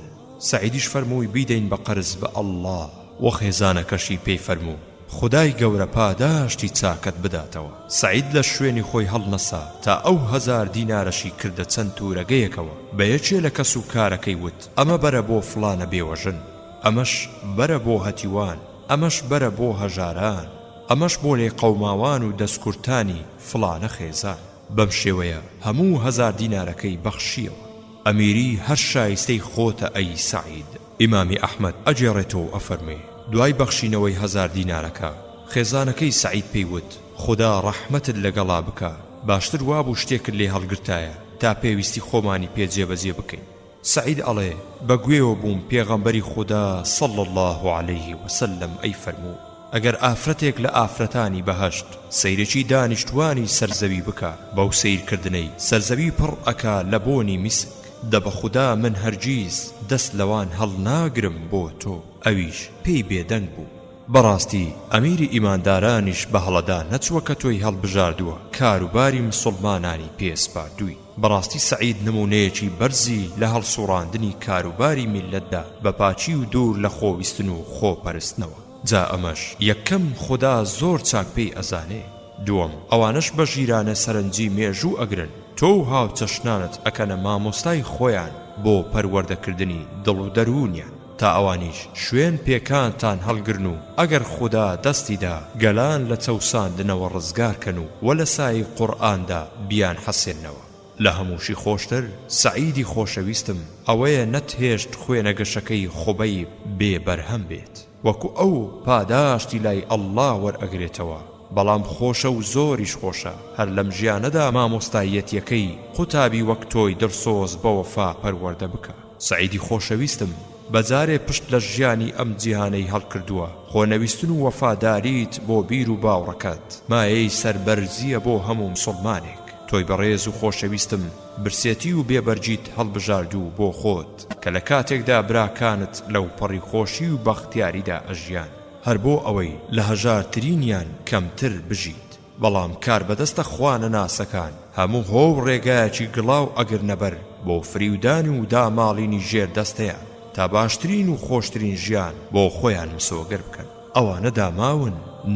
سەعیدیش فەرمووی بیدەین بە قەرز بە اللە. وە خێزانەکەشی پێی فەرموو خودای گەورە پاداشتی چاکەت بداتەوە. سەعید لە شوێنی خۆی هەڵنەسا تا ئەو هەزار دینارەشی کردە چەند تورەگەیەکەوە بە یەکێ لە کەس و کارەکەی وت ئەمە بەرە بۆ فڵانە بێوەژن ئەمەش بەرە بۆ هەتیوان ئەمەش بەرە بۆ هەژاران، ئەمەش بۆ لێقەوماوان و دەستکورتانی فڵانە خێزان. بەم شێوەیە هەموو هەزار دینارەکەی بەخشییەوە. ئەمیری هەر شایستەی خۆتە ئەی سەعید. ئیمامی ئەحمەد ئەگێڕێتەوە و ئەفەرموێ، دوای بەخشینەوەی هەزار دینارەکە، خێزانەکەی سەعید پێی وت، خودا ڕەحمەتت لەگەڵا بکا، باشتر وابوو شتێکت لێ هەڵگرتایە تا پێویستی خۆمانی پێ جێبەجێ بکەین. سەعید ئەڵێ، بە گوێوە بووم پێغەمبەری خودا صلی اللە علیه وسلم ئەی فەرموو، ئەگەر ئافرەتێک لە ئافرەتانی بەهەشت سەیرێکی دانیشتوانی سەر زەوی بکا بەو سەیرکردنەی سەر زەوی پڕ ئەکا لە بۆنی میسک، دە بە خودا من هەرگیز دەست لەوان هەڵناگرم بۆ تۆ، ئەویش پێی بێدەنگ بوو. بەڕاستی ئەمیری ئیماندارانیش بە هەڵەدا نەچووە کە تۆی هەڵبژاردووە کاروباری مسوڵمانانی پێ سپاردووی. بەڕاستی سەعید نموونەیەکی بەرزی لە هەڵسوڕاندنی کاروباری میللەتدا بە پاکی و دوور لە خۆویستن و خۆپەرستنەوە. جا ئەمەش یەکەم خودا زۆر چاک پێی ئەزانێ. دووەم ئەوانەش بە ژیرانە سەرنجی مێژوو ئەگرن تۆ و هاوچەشنانت ئەکەنە مامۆستای خۆیان بۆ پەروەردەکردنی دڵ و دەروونیان. تا ئەوانیش شوێن پێکانتان هەڵگرن و ئەگەر خودا دەستی دا گەلان لە چەوساندنەوە ڕزگار کەن و وە لە سایەی قورئاندا بیانحەسێننەوە. لە هەمووشی خۆشتر سەعیدی خۆشەویستم ئەوەیە نەتهێشت خوێنە گەشەکەی خوبەیب بێ بەرهەم بێت وەکو ئەو پاداشتی لای اللە وەرئەگرێتەوە بەڵام خۆشە و زۆریش خۆشە هەر لەم ژیانەدا مامۆستایەتیەکەی قوتابی وەک تۆی دڵسۆز بەوەفا پەروەردە بکا. سەعیدی خۆشەویستم بەجارێ پشت لە ژیانی ئەم جیهانەی هەڵکردووە، خۆنەویستن و وەفاداریت بۆ بیر و باوڕەکەت مایەی سەربەرزییە بۆ هەموو مسوڵمانێک. تۆی بەڕێز و خۆشەویستم برسێتی و بێبەرگیت هەڵبژاردوو بۆ خۆت کە لە کاتێکدا براکانت لەوپەڕی خۆشی و بەختیاریدا ئەژیان هەر بۆ ئەوەی لە هەژارترینیان کەمتر بژیت. بەڵام کاربەدەستە خوانەناسەکان هەموو هۆ و ڕێگایەکی گڵاو ئەگرنە بەر بۆ فریودان و داماڵینی ژێر دەستەیان تا باشترین و خۆشترین ژیان بۆ خۆیان مسۆگەر بکەن. ئەوانە داماون،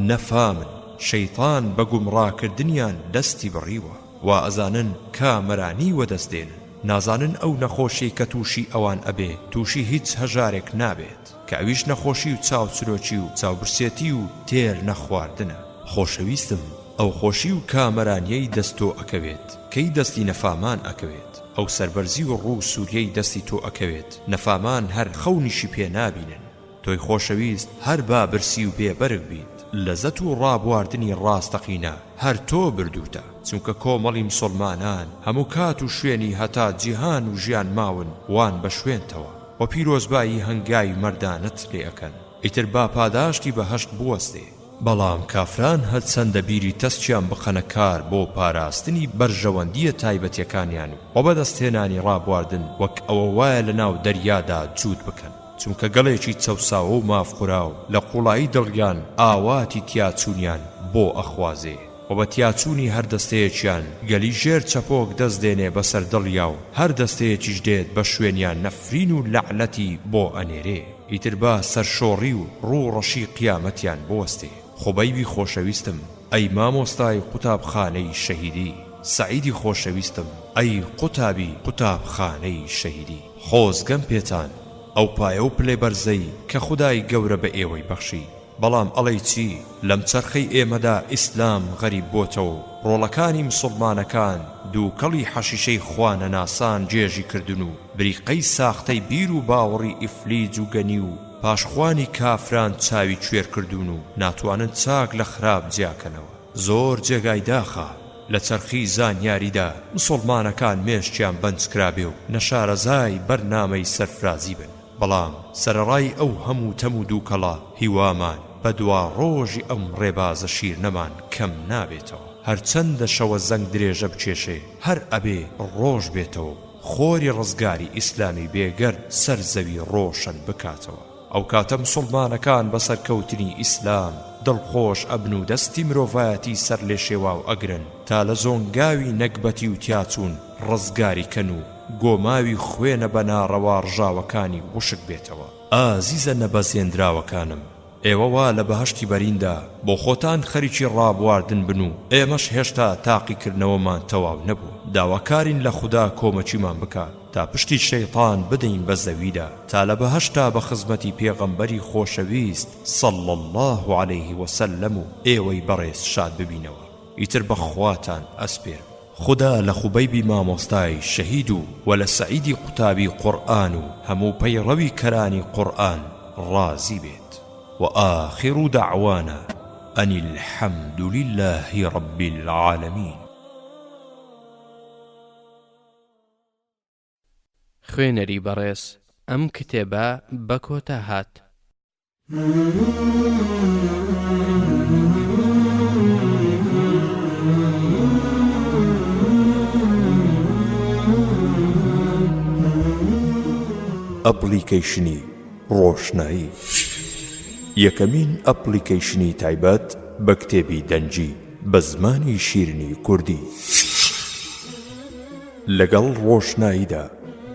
نەفامن، شەیتان بە گومڕاکردنیان دەستی بڕیوە، وا ئەزانن کامەرانی وەدەست دێنن، نازانن ئەو نەخۆشیەی کە تووشی ئەوان ئەبێ تووشی هیچ هەژارێک نابێت، کە ئەویش نەخۆشی و چاوچنۆکی و چاوبرسێتی و تێر نەخواردنە. خۆشەویستم ئەو خۆشی و کامەرانیەی دەست تۆ ئەکەوێت کەی دەستی نەفامان ئەکەوێت ئەو سەربەرزی و ڕوو سوریەی دەستی تۆ ئەکەوێت نەفامان هەر خەونیشی پێ نابینن تۆی خۆشەویست هەر با برسی و بێ بەرگ بیت لەزەت و ڕابواردنی ڕاستەقینە هەر تۆ بردوتە چونکە کۆمەڵی مسوڵمانان هەموو کات و شوێنی هەتا جیهان و ژیان ماون وان بە شوێنتەوە وە پیرۆزبایی هەنگاوی مەردانەت لێ ئەکەن ئیتر با پاداشتی بەهەشت بوەستێ. بەڵام کافران هەرچەندە بیری تەسکیان بخەنە کار بۆ پاراستنی بەرژەوەندییە تایبەتیەکانیان و بەدەستهێنانی ڕابواردن وەک ئەوە وایە لەناو دەریادا جووت بکەن چونکە گەلێکی چەوساوە و مافخوراو لە قوڵایی دڵیان ئاواتی تیاچوونیان بۆ ئەخوازێ. و بە تیاچوونی هەر دەستەیەکیان گەلی ژێر چەپۆک دەست دێنێ بەسەر دڵیا و هەر دەستەیەکیش دێت بە شوێنیا نەفرین و لەعنەتی بۆ ئەنێرێ ئیتر با سەرشۆڕی و ڕوو ڕەشی قیامەتیان بوەستێ. خوبەیبی خۆشەویستم ئەی مامۆستای قوتابخانەی شەهیدی سەعیدی خۆشەویستم ئەی قوتابی قوتابخانەی شەهیدی خۆزگەم پێتان ئەو پایە و پلە بەرزەی کە خودای گەورە بە ئێوەی بەخشی بەڵام ئەڵێی چی لەم چەرخەی ئێمەدا ئیسلام غەریب بۆتەوە و ڕۆڵەکانی مسوڵمانەکان دووکەڵی حەشیشەی خوا نەناسان گێژی کردن و بریقەی ساختەی بیر و باوەڕی ئیفلیج و گەنی و پاشخوانی کافران چاوی کوێر کردوون و ناتوانن چاک لە خراپ جیاکەنەوە. زۆر جێگای داخە لە چەرخی زانیاریدا مسوڵمانەکان مێشکیان بەنج کرابێ و نەشارەزای بەرنامەی سەرفرازی بن. بەڵام سەرەڕای ئەو هەموو تەم و دووکەڵە هیوامان بە دواڕۆژی ئەم ڕێبازە شیرنەمان کەم نابێتەوە. هەرچەندە شەوە زەنگ درێژە بکێشێ هەر ئەبێ ڕۆژ بێتەوە و خۆری ڕزگاری ئیسلامی بێگەرد سەر زەوی ڕۆشن بکاتەوە. ئەوکاتە مسوڵمانەکان بە سەرکەوتنی ئیسلام دڵخۆش ئەبن و دەستی مرۆڤایەتی سەرلێشێواو ئەگرن تا لە زۆنگاوی نەگبەتی و تیاچوون ڕزگاری کەن و گۆماوی خوێنە بە ناڕەوا ڕژاوەکانی وشک بێتەوە. ئازیزە نەبەزێندراوەکانم ئێوە وا لە بەهەشتی بەریندا بۆ خۆتان خەریکی ڕابواردن بن و ئێمەش هێشتا تاقیکردنەوەمان تەواو نەبووە داواکارین لە خودا کۆمەکیمان بکات تا پشتی شەیتان بدەین بە زەویدا تا لە بەهەشتا بە خزمەتی پێغەمبەری خۆشەویست صلی اللە علیه وسلم و ئێوەی بەڕێز شاد ببینەوە ئیتر بە خواتان ئەسپێرم. خودا لە خوبەیبی مامۆستای شەهید و وە لە سەعیدی قوتابی قورئان و هەموو پەیڕەوی کەرانی قورئان ڕازی بێت وآخر دعوانا ان الحمد للە رب العالمین. خوێنەری بەڕێز ئەم کتێبە بە کۆتا هات. ئەپڵیکەیشنی ڕۆشنایی یەکەمین ئەپڵیکەیشنی تایبەت بە کتێبی دەنگی بە زمانی شیرنی کوردی. لەگەڵ ڕۆشناییدا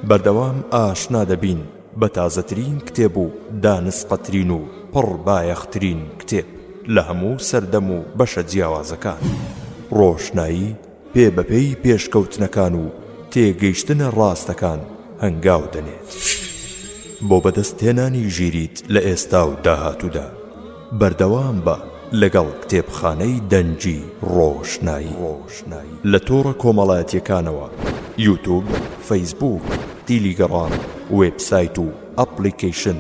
بەردەوام ئاشنا دەبین بە تازەترین کتێب و دانسقەترین و پڕ بایەخترین کتێب لە هەموو سەردەم و بەشە جیاوازەکان. ڕۆشنایی پێ بە پێی پێشکەوتنەکان و تێگەیشتنە ڕاستەکان هەنگاو دەنێت بۆ بەدەستهێنانی ژیریت لە ئێستا و داهاتوودا. بەردەوام بە لەگەڵ کتێبخانەی دەنگی ڕۆشنایی لە تۆڕە کۆمەڵایەتیەکانەوە، یوتوب، فەیسبووک، تیلیگەڕام، وێبسایت و ئەپڵیکەیشن،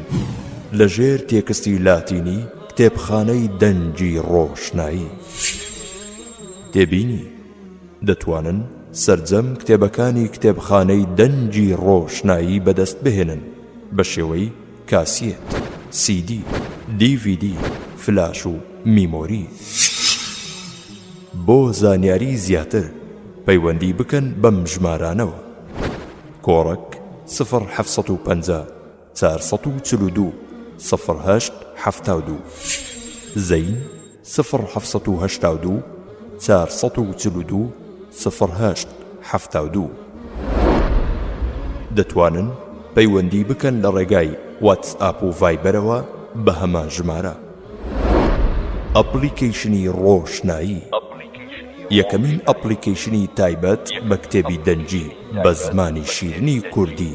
لە ژێر تێکستی لاتینی کتێبخانەی دەنگی ڕۆشنایی. تێبینی، دەتوانن سەرجەم کتێبەکانی کتێبخانەی دەنگی ڕۆشنایی بەدەست بهێنن بە شێوەی کاسێت، سیدی، دی ڤی دی، فلاش و میمۆری. بۆ زانیاری زیاتر پەیوەندی بکەن بەم ژمارانەوە، کۆڕەک، سفر 750 442 08 72، زەین، سفر 782 442 08 72. دەتوانن پەیوەندی بکەن لە ڕێگای واتسئاپ و ڤایبەرەوە بە هەمان ژمارە. ئەپڵیکەیشنی ڕۆشنایی یەکەمین ئەپڵیکەیشنی تایبەت بە کتێبی دەنگی بە زمانی شیرنی کوردی.